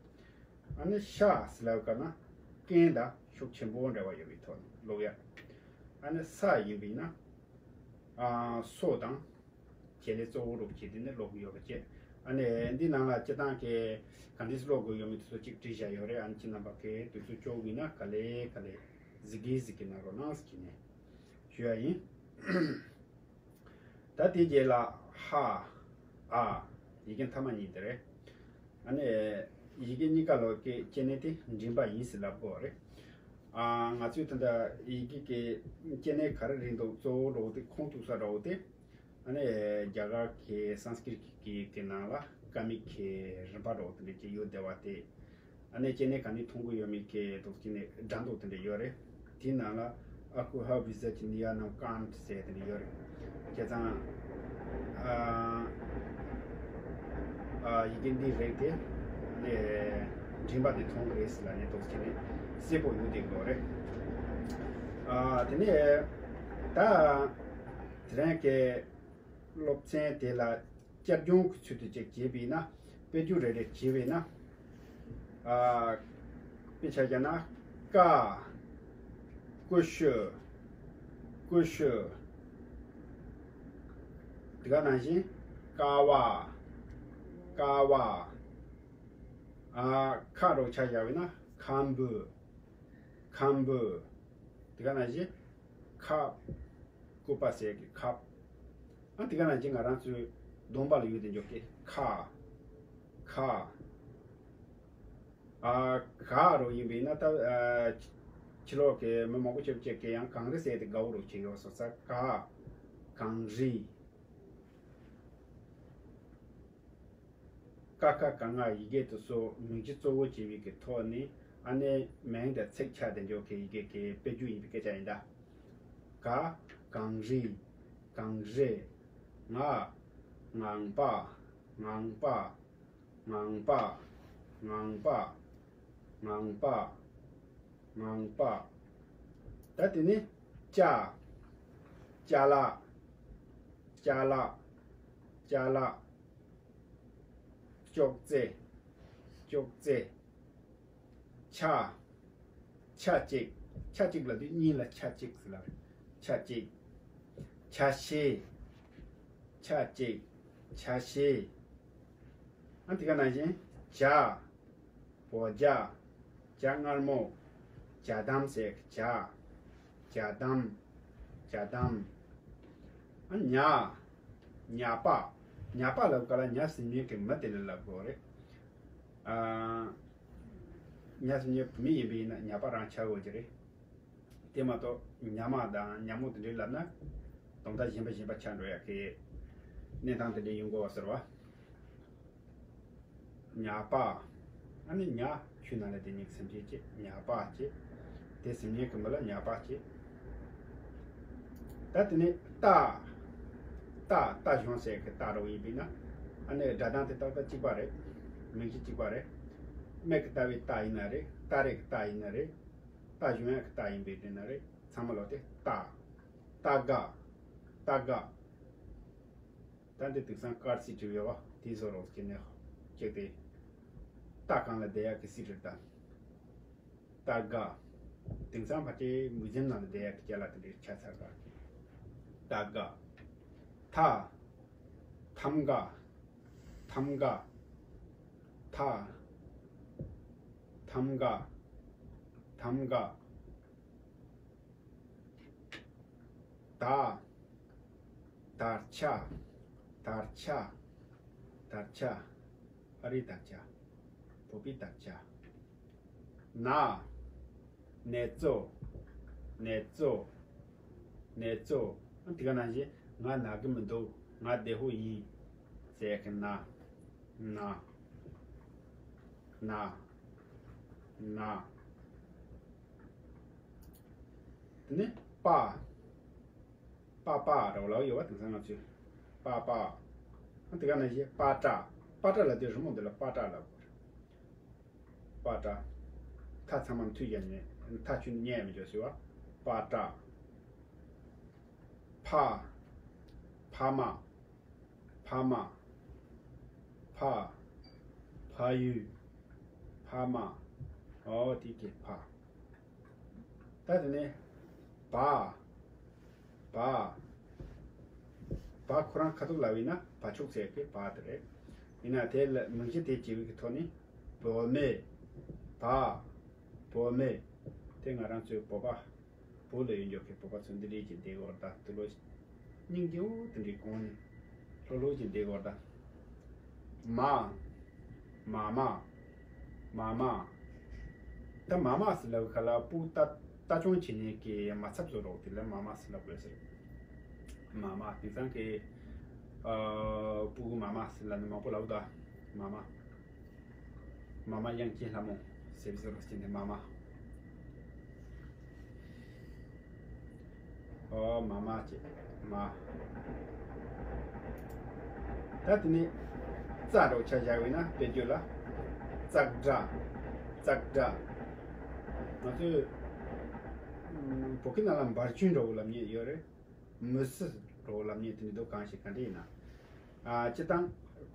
ཨ་ནི་ཤ་ཟེར་ལབ་ཀ་ན་རྐན་དང་ཤུགས་ཆེན་པོ་འབྲེལ་བ་ཡོད་པའི་ཐོག་ནས་ཀློག་ཡ། ཨ་ནི་ས་ཡིན་པས་ན། ཨ། སོ་དང་། བྱེད་ལས་གཙོ་བོ་རོགས་བྱེད་དེ་ནི་ཀློག་གི་ཡོད་པ་བཅས། ཨ་ནི་འདི་ནང་ལ་སྤྱི་བཏང་གི་ག་འདྲས་ཀློག་དགོས་ཡོད་མེད་དེ་ཚོ་གཅིག་བྲིས་བཞག་ཡོད་རེད། ཨ་ནི་ཁྱེད་རྣམ་པ་གི་དུས་ཚོད་ལྕོགས་ཡིན་ན་ག་ལེ་ག་ལེ་གཟིགས་གི་གཟིགས་གི་གནང་རོགས་གནང་ཟེར་གྱི་ནས་ཞུ་ཡ་ཡིན། ད་དེ་རྗེས་ལ་ཧ། ཨ། ཡི་གེ་མཐའ་མ་གཉིས་དེ་རེད། ཨ་ནི་ཡི་གེ་གཉིས་ཀ་ལོག་གི་སྐྱེ་གནས་དེ་མགྲིན་པ་ཡིན་ཟེར་ལབ་དགོས་རེད། ཨ། ང་ཚོས་ད་ལྟ་ཡི་གེ་གི་སྐྱེ་གནས་ག་རེ་རེད་འདུག་གཙོ་བོ་རོགས་དེ་ཁུངས་གཏུགས་ས་རོགས་དེ། ཨ་ནི་རྒྱ་གར་གྱི་སཾ་སྐྲྀཏ་གི་སྐད་ཡིག་གི་ནང་ལ་ཀ་མིག་གི་རིམ་པ་འདྲ་བོ་དེ་འདྲ་ཅིག་ཡོད་བསྡད་པ་དེ། ཨ་ནི་སྐྱེ་གནས་ག་ནས་མཐོང་གི་ཡོད་མེད་ཀྱི་འདུག་ཅིག་ནས་སྒྲ་འདོགས་དེ་འདྲ་ཡོད་རེད། དེའི་ནང་ལ་ཨ་ཀུ་ཧ་བི་ཛ་ཅི་ནི་ཡ་ནམ་ཀཱནྟ་ཟེར་དེ་འདྲ་ཡོད་རེད། བྱས་ཙང་། ཨ། ཨ། ཡི་གེ་འདི་རིགས་དེ་ནས་མགྲིན་པ་དེ་མཐོང་གི་རེད་ཟེར་ལབ་ནས་འདུག་ཅིག་ནས་གསལ་པོ་ཡོད་བསྡད་ཀྱི་ཡོད་རེད། ཨ། དེ་ནས་ད། དེ་རིང་གི་སློབ་ཚན་དེ་ལ་བསྐྱར་སྦྱོང་གི་ཚུལ་དུ་ཅིག་བྱས་པས་ན། དཔེ་རྒྱུགས་རེ་རེ་བྱས་པས་ན། ཨ། དཔེ་ཆ་བཞག་ན། ཀ། ཀུ་ཤུ། ཀུ་ཤུ། དེ་ག་ནང་བཞིན། ཀ་བ། ཀ་བ། ཨ། ཁ་རོགས་ཆ་བཞག་པས་ན། ཁམ་བུ། ཁམ་བུ། དེ་ག་ནང་བཞིན། ཁ། ལྐུགས་པ་ཟེར་གི་ཁབ། ཨ། དེ་ག་ནང་བཞིན་ང་རང་ཚོའི་གདོང་པ་ལ་ཡོད་དེ་འཇོག་གི་ཁ། ཁ། ཨ། ག་རོ་ཡིན་པས་ན་ད། ཨ། ཕྱི་ལོགས་ཀྱི་མི་མང་པོ་ཆེ་བ་ཅིག་གིས་ཡང་གངས་རི་ཟེར་ཏེ་དགའ་བོ་རོ་བྱེད་ཡོད་སོ་ས། ག། གངས་རི། ཀ་ཁ་ག་ང་ཡི་གེ་དེ་ཚོ་མིང་གཞི་གཙོ་བོ་བྱས་པའི་གི་ཐོག་ནས། ཨ་ནི་མིང་དང་ཚིག་ཆ་དེ་འཇོག་གི་ཡི་གེ་གི་དཔེ་རྒྱུགས་ཡིན་པའི་སྐད་ཆ་ཡིན་ད། ག། གངས་རི། གངས་རི། ང་། ངང་པ། ངང་པ། ངང་པ། ངང་པ། ངང་པ། ངང་པ། ད་དེ་ནས་ཅ། ཅ་ལག་ཅ་ལག་ཅ་ལག་ཅོག་ཙེ། ཅོག་ཙེ། ཆ། ཆ་གཅིག་ཆ་གཅིག་ལབ་དུས་གཉིས་ལ་ཆ་གཅིག་ཟེར་ལབ་རེད། ཆ་གཅིག་ཆ་ཤས། ཆ་གཅིག་ཆ་ཤས། ཨ། དེ་ག་ནང་བཞིན་ཇ། བོ་ཇ། ཇ་མངར་མོ། ཇ་དམ་ཟེར་གི་ཇ། ཇ་དམ། ཇ་དམ། ཨ། ཉ། ཉ་པ། ཉ་པ་ལབ་ག་ལ་ཉ་ཟེར་མཁན་གྱི་མི་དེ་ལ་ལབ་དགོས་རེད། ཨ། ཉ་ཟེར་མཁན་བུད་མེད་ཡིན་པ་ཡིན་ན་ཉ་པ་རང་ཆགས་དགོས་ཀྱི་རེད། དེ་མ་གཏོགས་ཉ་མ་དང་ཉ་མོ་དེ་འདྲའི་ལབ་ན་གདོང་ཐག་གཞན་པ་གཞན་པ་ཆགས་འགྲོ་ཡག་གི་གནས་སྟངས་དེ་འདྲའི་ཡོང་གི་ཡོད་ཟེར་བ། ཉ་པ། ཨ་ནི་ཉ། ཆུའི་ནང་ལ་དེ་ཉིད་སེམས་ཅན་བྱེད། ཉ་པ་བྱེད། དེ་ཟེར་མཁན་གྱི་མི་ལ་ཉ་པ་བྱེད། ད་དེ་ནས་རྟ། རྟ། རྟ་གཞོང་ཟེར་གི་རྟ་རོ་ཡིན་པས་ན། ཨ་ནི་སྒྲ་གདངས་དེ་ཏག་ཏག་གཅིག་པ་རེད། མིང་གཞི་གཅིག་པ་རེད། སྨད་ཀྱི་རྟ་བའི་རྟ་ཡིན་ན་རེད། སྟ་རེ་གི་རྟ་ཡིན་ན་རེད། རྟ་གཞོང་ཡག་གི་རྟ་ཡིན་པས་དེ་ན་རེད། ཚང་མ་ལོག་དེ་རྟ། རྟ་སྒ། རྟ་སྒ། ད་འདི་དེང་སང་ཀར་སིཊ་ཡོད་པ་དེ་བཟོ་རོགས་བྱས་ནས་བྱས་ཏེ། རྟ་གང་ལ་བསྡད་ཡག་གི་སིཊ་རེད་ད། རྟ་སྒ། དེང་སང་ཕལ་ཆེར་མུ་ཛེམ་ནང་ལ་བསྡད་ཡག་གི་ཅ་ལག་དེ་འདྲའི་ཆགས་ཚར་ག། རྟ་སྒ། ཐ། ཐམ་སྒ། ཐམ་སྒ། ཐ། ཐམ་སྒ། ཐམ་སྒ། ད། དར་ཆ། དར་ཆ། དར་ཆ། ཨ་རིའི་དར་ཆ། བོད་པའི་དར་ཆ། ན། ནེ་ཙོ། ནེ་ཙོ། ནེ་ཙོ། ཨ། དེ་ག་ནང་བཞིན་ང་ན་གི་མི་འདུག་ང་བདེ་པོ་ཡིན་ཟེར་ཡག་གི་ན། ན། ན། ན། དེ་ནས་པ། པ་པ་རེད་ལབ་ཡོད་པ། དེང་སང་ང་ཚོས་པ་པ། ཨ་དེ་ག་ནང་བཞིན་པ་ཏྲ། པ་ཏྲ་ལབ་དུས་རི་མོ་འདི་ལ་པ་ཏྲ་ལབ་དགོས་རེད། པ་ཏྲ། མཐའ་ཚང་མ་མཐུད་བཞག་ནས་མཐའ་ཆུ་ཉལ་མི་འཇོག་ཟེར་བ། པ་ཏྲ། ཕ། ཕ་མ། ཕ་མ། ཕ། ཕ་ཡུལ། ཕ་མ། ཨོ་དེ་གི་ཕ། ད་དེ་ནས་བ། བ། བ་ཁོ་རང་ཁ་ཐུག་ལབ་ཡིན་ན་བ་ཕྱུགས་ཟེར་གི་བ་དེ་རེད། ཡིན་ན་དེ་ལ་མིང་གཞི་དེ་བྱེད་པའི་གི་ཐོག་ནས་བུད་མེད། བ། བུད་མེད། དེ་ང་རང་ཚོའི་བོད་པ། བོད་ལ་ཡོད་འཇོག་གི་བོད་པ་ཚོ་འདི་འདྲའི་ཅིག་བསྡད་ཡོད་ད། དུ་ལོ་སྙིང་རྗེ་བོ་དེ་འདྲའི་གོང་ནས་ལྷོད་ལྷོད་ཅིག་བསྡད་ཡོད་ད། མ། མ་མ། མ་མ། ད་མ་མ་ཟེར་ལབ་ཁ་ལ་སྤུ་ལྟ་ལྟ་སྐྱོང་བྱེད་མཁན་གྱི་མ་ཚབ་བཟོ་རོགས་དེ་ལ་མ་མ་ཟེར་ལབ་དགོས་ཟེར། མ་མ་དེང་སང་གི་ཨ་སྤུ་གུ་མ་མ་ཟེར་ལབ་ནས་མང་པོ་ལབ་ད། མ་མ། མ་མ་དབྱངས་ཅན་ལྷ་མོ་ཟེར་བཟོ་རོགས་བྱེད་ནས་མ་མ། ཨོ་མ་མ་བྱེད། མ། ད་དེ་ནས་ཙ་འདྲ་བོ་ཆ་བཞག་པ་ཡིན་ན་དཔེ་བརྗོད་ལ། ཙག་སྒྲ། ཙག་སྒྲ། ང་ཚོས་ཨམ་བོད་སྐད་ནང་ལ་འབར་སྐྱོན་འདྲ་བོ་ལབ་མཁན་ཡོད་རེད། མུ་ཟི་འདྲ་བོ་ལབ་མཁན་དེ་འདྲ་འདུག་གང་ཞིག་ག་འདྲ་ཡིན་ན། ཨ་སྤྱིར་བཏང་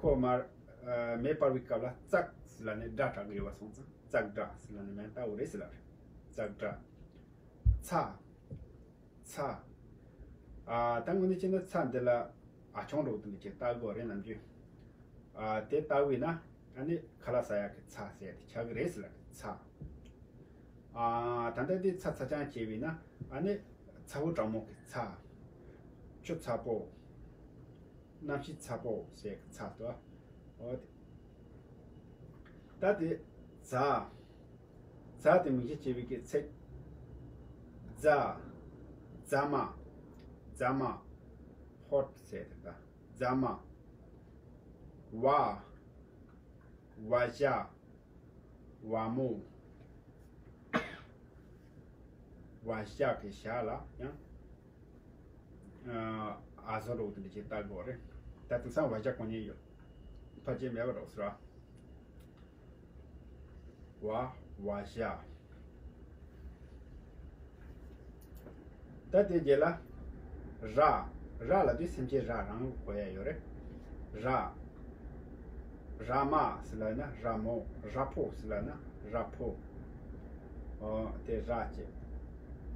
ཁོ་མར་ཨ་མེ་སྤར་བའི་སྐབས་ལ་ཙག་ཟེར་ལབ་ནས་སྒྲ་གྲགས་ཀྱི་ཡོད་པ་སོང་ཙང་ཙག་སྒྲ་ཟེར་ལབ་ནས་མེ་ལྟ་བུ་རེད་ཟེར་ལབ་རེད། ཙག་སྒྲ། ཚ། ཚ། ཨ་ད་དངོས་གནས་བྱས་ན་ཚ་འདི་ལ་ཨ་ཆུང་འདྲ་བོ་དེ་འདྲ་ཅིག་ལྟ་དགོས་རེད་ནམ་རྒྱུན། ཨ་དེ་ལྟ་བུ་ཡིན་ན་ཨ་ནི་ཁ་ལག་ཟ་ཡག་གི་ཚ་ཟེར་ཡག་དེ་ཆགས་ཀྱི་རེད་ཟེར་ལབ་རེད། ཚ། ཨ་ད་ལྟ་དེ་ཚ་ཚ་ཅང་བྱས་པ་ཡིན་ན་ཨ་ནི་ཚ་བོ་གྲང་མོ་གི་ཚ། ཆུ་ཚ་པོ། གནམ་གཤིས་ཚ་པོ་ཟེར་གི་ཚ་དོ། འོ་དེ། ད་དེ་ཛ། ཛ་དེ་མིང་གཞི་བྱས་པའི་གི་ཚིག་ཛ། ཛ་མ། ཛ་མ། ཧོཊ་ཟེར་དེ་ད། ཛ་མ། ཝ། ཝ་ཞ། ཝ་མོ། ཝ་ཞ་གི་ཞ་ལ་ཡང་ཨ་ཟོ་འདྲ་བོ་དེ་འདྲ་ཅིག་ལྟ་དགོས་རེད། ད་དེང་སང་ཝ་ཞ་གོ་མཁན་ཡོད། ཕལ་ཆེར་མེད་པ་འདྲ་བོ་ཟེར་བ། ཝ། ཝ་ཞ། ད་དེ་རྗེས་ལ་ར། ར་ལབ་དུས་སེམས་ཅན་ར་རང་གོ་ཡ་ཡོད་རེད། ར། ར་མ་ཟེར་ལབ་ན་ར་མོ། ར་ཕོ་ཟེར་ལབ་ན་ར་ཕོ། ཨོ་དེ་ར་བྱས།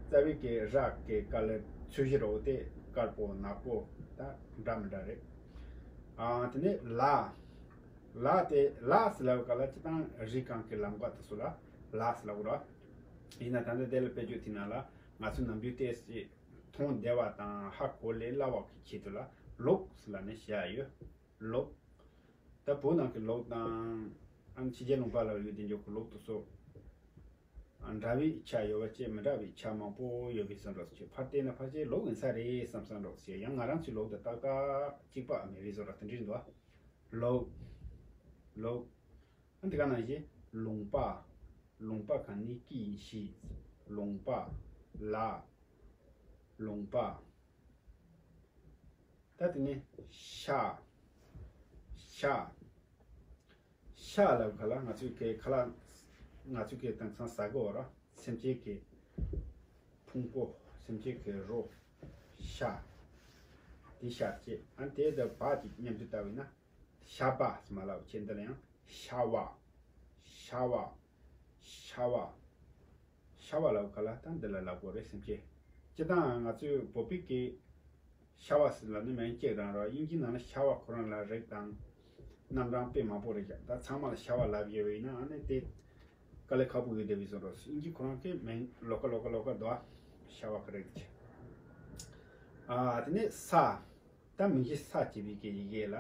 རྩ་བའི་གི་ར་གི་དཀར་ལ་ཚོས་གཞི་རོ་དེ་དཀར་པོ་ནག་པོ་ད་འདྲ་མི་འདྲ་རེད། ཨ་དེ་ནས་ལ། ལ་དེ་ལ་ཟེར་ལབ་ག་ལ་སྤྱིར་བཏང་རི་སྒང་གི་ལམ་ཀ་དེ་ཚོ་ལ་ལ་ཟེར་ལབ་ར། ཡིན་ན་ད་ལྟ་དེ་ལ་དཔེ་བརྗོད་དེ་ན་ལ་ང་ཚོ་ནམ་རྒྱུན་ཏོག་ཙམ་མཐོང་བདེ་བ་དང་ཧ་གོ་ལས་སླ་བ་གི་ཆེད་དུ་ལ་ལོག་ཟེར་ལབ་ནས་བཤད་ཡ་ཡོད། ལོག་ད་བོད་ནང་གི་ལོག་དང་ཨ་ཕྱི་རྒྱལ་ལུང་པ་ལ་ཡོད་དེ་འཇོག་གི་ལོག་དེ་ཚོ་འདྲ་བའི་ཆ་ཡོད་པ་བཅས་མི་འདྲ་བའི་ཆ་མང་པོ་ཡོད་པའི་བཟོ་འདྲ་ཚོ་ཕར་བལྟས་ན་ཕལ་ཆེར་ལོག་ཡིན་ས་རེད་བསམ་བསམ་འདྲ་ཚོ་ཡང་ང་རང་ཚོའི་ལོག་དང་ཏག་ཏག་གཅིག་པ་མེད་པའི་བཟོ་འདྲ་དེ་འདྲ་འདུག་ལོག་ལོག་ཨ་འདི་ག་ནང་བཞིན་ལུང་པ། ལུང་པ་གང་ནི་ཀི་ཡིན་ཤི། ལུང་པ། ལ། ལུང་པ། ད་དེ་ནས་ཤ། ཤ། ཤ་ལབ་ཁ་ལ་ང་ཚོའི་གི་ཁ་ལག་ང་ཚོའི་གི་དེང་སང་ཟ་གི་ཡོད་ར། སེམས་ཅན་གི་ཕུང་པོ། སེམས་ཅན་གི་རོ། ཤ། དེ་ཤ་བྱས། ཨ་དེ་དང་བ་གཅིག་མཉམ་དུ་བཏགས་པ་ཡིན་ན་ཤ་བ་ཟེར་མ་ལབ་བྱས། འདི་ལ་ཡང་ཤ་བ། ཤ་བ། ཤ་བ། ཤ་བ་ལབ་ག་ལ་ད་འདི་ལ་ལབ་དགོས་རེད་སེམས་ཅན། སྤྱིར་བཏང་ང་ཚོའི་བོད་པའི་གི་ཤ་བ་ཟེར་ལབ་ནི་མིང་གཅིག་རང་རེད། དབྱིན་ཇི་ནང་ལ་ཤ་བ་ཁོ་རང་ལ་རིགས་དང་རྣམ་གྲངས་དཔེ་མང་པོ་རེད་ཀྱང་ད་ཚང་མ་ལ་ཤ་བ་ལབ་ཡོད་པ་ཡིན་ན་ཨ་ནི་དེ་དཀའ་ལས་ཁག་པོ་ཡོད་བསྡད་པའི་བཟོ་འདྲ། དབྱིན་ཇི་ཁོ་རང་གི་མིང་ལོགས་ཀ་ལོགས་ཀ་ལོགས་ཀ་འདུག་ཤ་བ་གི་རིགས་དེ། ཨ་དེ་ནས་ས། ད་མིང་གཞི་ས་ཅེས་པའི་གི་ཡི་གེ་ལ་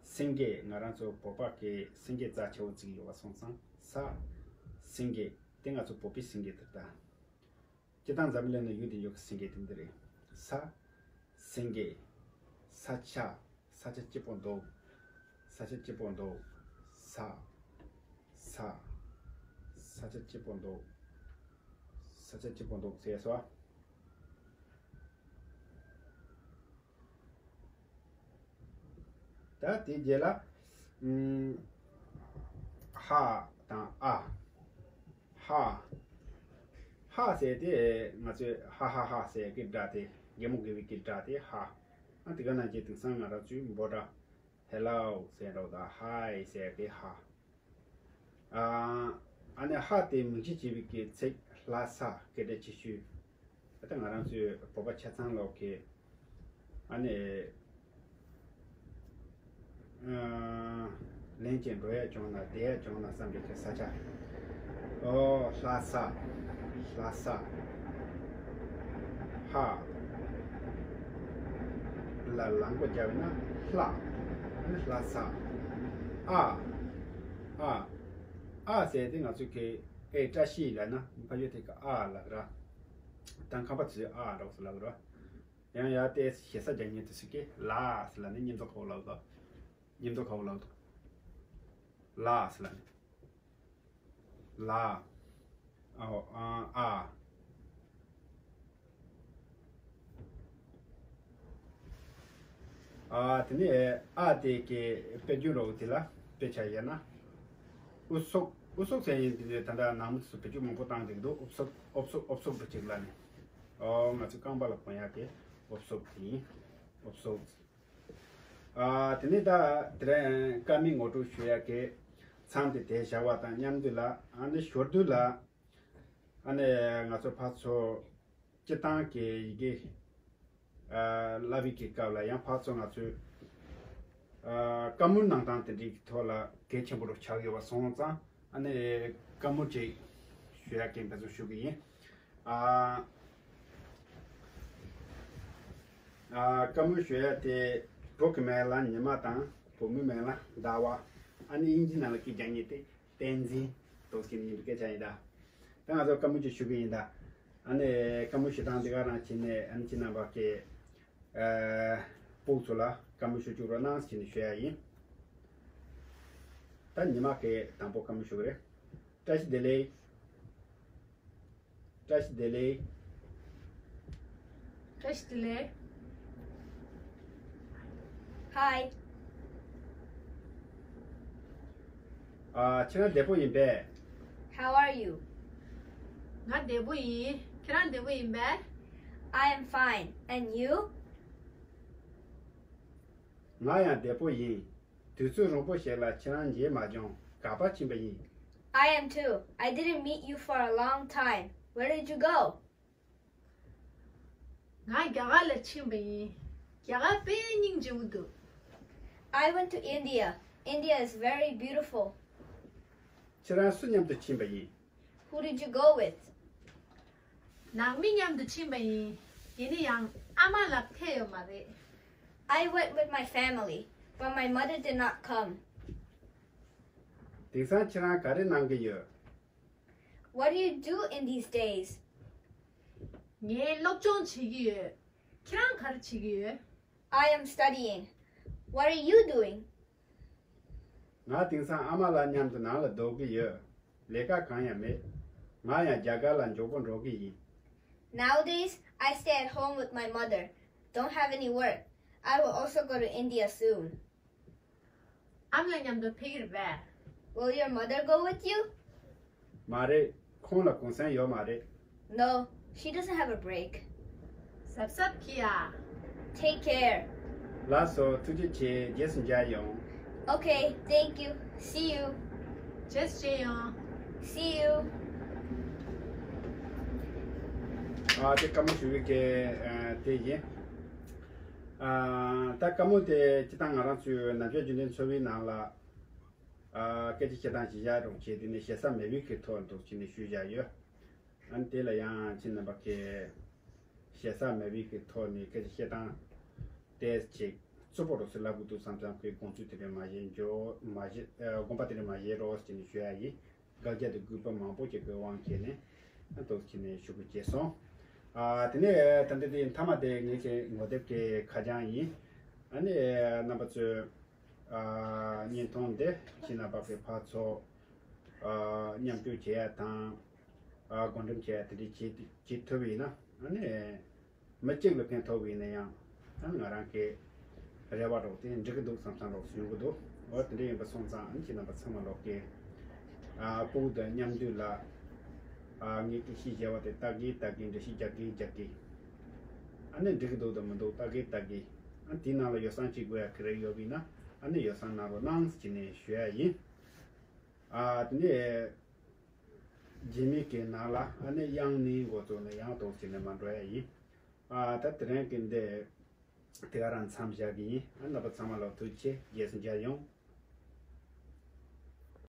སེང་གེ། ང་རང་ཚོ་བོད་པ་གི་སེང་གེ་རྩ་ཆེ་བོ་བརྩི་གི་ཡོད་པ་སོང་ཙང་ས། སེང་གེ། དེ་ང་ཚོ་བོད་པའི་སེང་གེ་དེ་ལྟ། སྤྱིར་བཏང་འཛམ་བུ་གླིང་ན་ཡོད་དེ་ཡོད་ཀྱི་སེང་གེ་དེ་འདི་རེད། ས། སེང་གེ། ས་ཆ། ས་ཆ་སྐྱིད་པོ་འདུག་ས་ཆ་སྐྱིད་པོ་འདུག་ས། ས། ས་ཆ་སྐྱིད་པོ་འདུག་ས་ཆ་སྐྱིད་པོ་འདུག་ཟེར་སོ། ད་དེའི་རྗེས་ལ། ཨམ། ཧ་དང་ཨ། ཧ། ཧ་ཟེར་དེ་ང་ཚོས་ཧ་ཧ་ཧ་ཟེར་གི་སྒྲ་དེ་གད་མོ་བགད་པའི་གི་སྒྲ་དེ་ཧ། ཨ་དེ་ག་ནང་བཞིན་དེང་སང་ང་རང་ཚོའི་འབོད་སྒྲ། Hello ཟེར་རོ་དང་Hi ཟེར་གི་ཧ། ཨ་ཨ་ནི་ཧ་དེ་མིང་གཞི་བྱས་པའི་གི་ཚིག་ལྷ་ས་སྐད་སྒྲ་ཆེ་ཤོས། ད་ལྟ་ང་རང་ཚོའི་བོད་པ་ཆ་ཚང་ལོག་གི་ཨ་ནི་ཨ་ལན་གཅིག་འགྲོ་ཡ་བྱུང་ན་བསྡད་ཡ་བྱུང་ན་བསམ་པའི་གི་ས་ཆ། ཨོ་ལྷ་ས། ལྷ་ས། ཧ། ལ་ལ་མགོ་བརྒྱབ་ན་ལྷ། ཨ་ནི་ལྷ་ས། ཨ། ཨ། ཨ་ཟེར་དེ་ང་ཚོ་གི་ཨེ་བཀྲ་ཤིས་ལབ་ན་ཕ་ཡུལ་དེ་གི་ཨ་ལབ་ར། དང་ཁམས་པ་ཚོས་ཨ་འདྲ་བོ་ལབ་ར། ཡང་ཡ་དེ་ཞེ་ས་རྒྱག་མཁན་དེ་ཚོ་གི་ལ་ཟེར་ལབ་ནི་མཉམ་དུ་ཁ་བོ་ལབ་དོ། མཉམ་དུ་ཁ་བོ་ལབ་དོ། ལ་ཟེར་ལབ་ནི། ལ། ཨོ། ཨ། ཨ། ཨ། དེ་ནས་ཨ་དེ་གི་དཔེ་རྒྱུན་རོགས་དེ་ལ་དཔེ་ཆ་ཡིན་ན། ཨུ་སུག་ཨུ་སུག་ཟེར་ཡིན་དེ་ད་ལྟ་ནང་མི་ཚོ་བེད་སྤྱོད་མང་པོ་བཏང་བསྡད་འདུག་ཨུབ་སུབ་ཨུབ་སུབ་ཨུབ་སུབ་པ་ཅིག་ལ་ནི། ཨོ་ང་ཚོ་རྐང་པ་ལ་གོན་ཡག་གི་ཨུབ་སུབ་དེ་ཡིན། ཨུབ་སུབ། ཨ། དེ་ནས་ད་དེ་རིང་བཀའ་མའི་ངོ་སྤྲོད་ཞུ་ཡག་གི་མཚམས་དེ་དེ་བཞག་པ་དང་མཉམ་དུ་ལ་ཨ་ནི་ཞོར་དུ་ལ་ཨ་ནི་ང་ཚོ་ཕར་ཚུར་སྤྱི་བཏང་གི་ཡི་གེ་ཨ་བསླབ་པའི་གི་སྐབས་ལ་ཡང་ཕར་ཚུར་ང་ཚོས་ཨ་བཀའ་མོལ་གནང་སྟངས་དེ་འདྲའི་གི་ཐོག་ལ་གལ་ཆེན་པོ་རུ་ཆགས་ཡོད་པ་སོང་ཙང་ཨ་ནི་བཀའ་མོལ་ཅིག་ཞུ་ཡག་གི་འབད་བརྩོན་ཞུ་གི་ཡིན། ཨ། ཨ། བཀའ་མོལ་ཞུ་ཡ་དེ་བོད་ཀྱི་མིང་ལ་ཉི་མ་དང་བུ་མོའི་མིང་ལ་ཟླ་བ། ཨ་ནི་དབྱིན་ཇི་ནང་ལ་སྐད་རྒྱག་མཁན་དེ་བསྟན་འཛིན་འདུག་སེ་ཡིན་པའི་སྐད་ཆ་ཡིན་ད། ད་ང་ཚོ་བཀའ་མོལ་ཅིག་ཞུ་གི་ཡིན་ད། ཨ་ནི་བཀའ་མོལ་ཞུ་སྟངས་འདི་ག་རང་བྱས་ནས་ཨ་ནི་ཁྱེད་རྣམ་པ་གི་ཨ་ཕྲུ་གུ་ཚོ་ལ་བཀའ་མོལ་ཞུ་བཅུག་རོགས་གནང་ཟེར་ནས་ཞུ་ཡ་ཡིན། ད་ཉི་མ་གི་དང་པོ་བཀའ་མོལ་ཞུ་གི་རེད། བཀྲ་ཤིས་བདེ་ལེགས། བཀྲ་ཤིས་བདེ་ལེགས། བཀྲ་ཤིས་བདེ་ལེགས། Hi. ཨ། ཁྱེད་རང་བདེ་པོ་ཡིན་པས། How are you? ང་བདེ་པོ་ཡིན། ཁྱེད་རང་བདེ་པོ་ཡིན་པས། I am fine. And you? ང་ཡང་བདེ་པོ་ཡིན། དུས་ཚོད་རིང་པོ་ཞིག་ལ་ཁྱེད་རང་མཇལ་མ་བྱུང་། ག་པར་ཕྱིན་པ་ཡིན། I am too. I didn't meet you for a long time. Where did you go? ང་རྒྱ་གར་ལ་ཕྱིན་པ་ཡིན། རྒྱ་གར་དཔེ་སྙིང་རྗེ་པོ་འདུག I went to India. India is very beautiful. ཁྱེད་རང་སུ་མཉམ་དུ་ཕྱིན་པ་ཡིན། Who did you go with? ནང་མི་མཉམ་དུ་ཕྱིན་པ་ཡིན། ཡིན་ན་ཡང་ཨ་མ་ལགས་ཕེབས་ཡོད་མ་རེད། I went with my family, but my mother did not come. དེང་སང་ཁྱེད་རང་ག་རེ་གནང་གི་ཡོད། What do you do in these days? ངས་སློབ་སྦྱོང་བྱེད་ཀྱི་ཡོད། ཁྱེད་རང་ག་རེ་བྱེད་ཀྱི་ཡོད། I am studying. What are you doing? ང་དེང་སང་ཨ་མ་ལགས་མཉམ་དུ་ནང་ལ་སྡོད་ཀྱི་ཡོད། ལས་ཀ་གང་ཡང་མེད། ང་ཡང་རྒྱ་གར་ལ་མགྱོགས་པོ་འགྲོ་གི་ཡིན། Nowadays, I stay at home with my mother. Don't have any work. I will also go to India soon. ཨ་མ་ལགས་མཉམ་དུ་ཕེབས་ཀྱི་རེད་པས། Will your mother go with you? མ་རེད། ཁོང་ལ་གུང་སེང་ཡོད་མ་རེད། No, she doesn't have a break. གཟབ་གཟབ་གྱིས་ཨ། Take care. ལགས་སོ། ཐུགས་རྗེ་ཆེ། རྗེས་སུ་མཇལ་ཡོང་། Okay, thank you. See you. རྗེས་སུ་མཇལ་ཡོང་། See you. ཨ། དེ་བཀའ་མོལ་ཞུ་བའི་གི་ཨ་དེ་ཡིན། ཨ། ད་བཀའ་མོལ་དེ་སྤྱིར་བཏང་ང་རང་ཚོའི་ནམ་ཞག་རྒྱུན་ལྡན་འཚོ་བའི་ནང་ལ་ཨ་སྐད་ཆ་བཤད་སྟངས་ཇི་བཞག་རུང་བྱས། དེ་ནས་ཞེ་ས་མེད་པའི་གི་ཐོག་འདུག་བྱས་ནས་ཞུས་བཞག་ཡོད། ཨ་ནི་དེ་ལ་ཡང་ཁྱེད་རྣམ་པ་གིས་ཞེ་ས་མེད་པའི་གི་ཐོག་ནས་སྐད་ཆ་བཤད་སྟངས་དེ་ཅིག་རྩུབ་པོ་རོ་སི་ལབ་དགོས་འདུག་བསམ་བསམ་གི་དགོངས་ཚུལ་དེ་འདྲ་མ་བཞེས་འཇོག་མ་བཞེས། ཨ། དགོངས་པ་དེ་འདྲ་མ་བཞེས་རོགས་ཟེར་ནས་ཞུ་ཡ་ཡིན། དགག་རྒྱ་དེ་དགོས་པ་མང་པོ་ཞིག་གི་དབང་གིས་ནས་ཨ་འདུག་བྱས་ནས་ཞུ་དགོས་བྱས་སོང་། ཨ། དེ་ནས་ད་ལྟ་དེ་མཐའ་མ་དེ་ངེད་ཀྱི་ངོ་དེབ་ཀྱི་ཁ་བྱང་ཡིན། ཨ་ནི་རྣམ་པ་ཚོས་ ཨ་བརྙན་ཐུང་འདི་ཁྱེད་རྣམ་པ་གི་ཕར་ཚུར་ཨ་མཉམ་སྤྱོད་བྱེད་ཡ་དང་། ཨ་བགོ་འགྲེམས་བྱེད་ཡ་དེ་འདྲ་བྱེད་བྱེད་ཐུབ་ཡིན་ན། ཨ་ནི་མི་གཅིག་ལ་ཕན་ཐོགས་པ་ཡིན་ན་ཡང་། ཨ་ང་རང་གི་རེ་བ་རོགས་དེ་འགྲིག་གི་འདུག་བསམ་བསམ་རོགས་སུ་ཡོང་གི་འདུག་འོ་དེ་འདྲ་ཡིན་པ་སོང་ཙང་། ཨ་ནི་ཁྱེད་རྣམ་པ་ཚང་མ་ལོག་གི་ཨ་ཕྲུ་གུ་དང་མཉམ་འདུས་ལ་ཨ་ངས་སྐད་ཆ་བཤད་བྱ་བ་དེ་ལྟ་གི་ལྟ་གི། འགྲེལ་བཤད་རྒྱག་གི་རྒྱག་གི། ཨ་ནི་འགྲིག་གི་འདུག་དང་མི་འདུག་ལྟ་གི་ལྟ་གི། ཨ་དེའི་ནང་ལ་ཡོ་བསྲང་བྱེད་དགོས་ཡ་ག་རེ་ཡོད་པ་ཡིན་ན། ཨ་ནི་ཡོ་བསྲང་གནང་རོགས་གནང་ཟེར་ནས་ཞུ་ཡ་ཡིན། ཨ་དེ་ནས་རྗེས་མའི་གི་ནང་ལ་ཨ་ནི་ཡང་ནས་འགོ་བཙུགས་ནས་ཡང་ཏོག་ཙམ་ནས་མར་འགྲོ་ཡ་ཡིན། ཨ་ད་དེ་རིང་གི་འདི་དེ་ག་རང་མཚམས་བཞག་གི་ཡིན། ཨ་རྣམ་པ་ཚང་མ་ལ་ཐུགས་རྗེ་ཆེ། རྗེས་སུ་མཇལ་ཡོང་།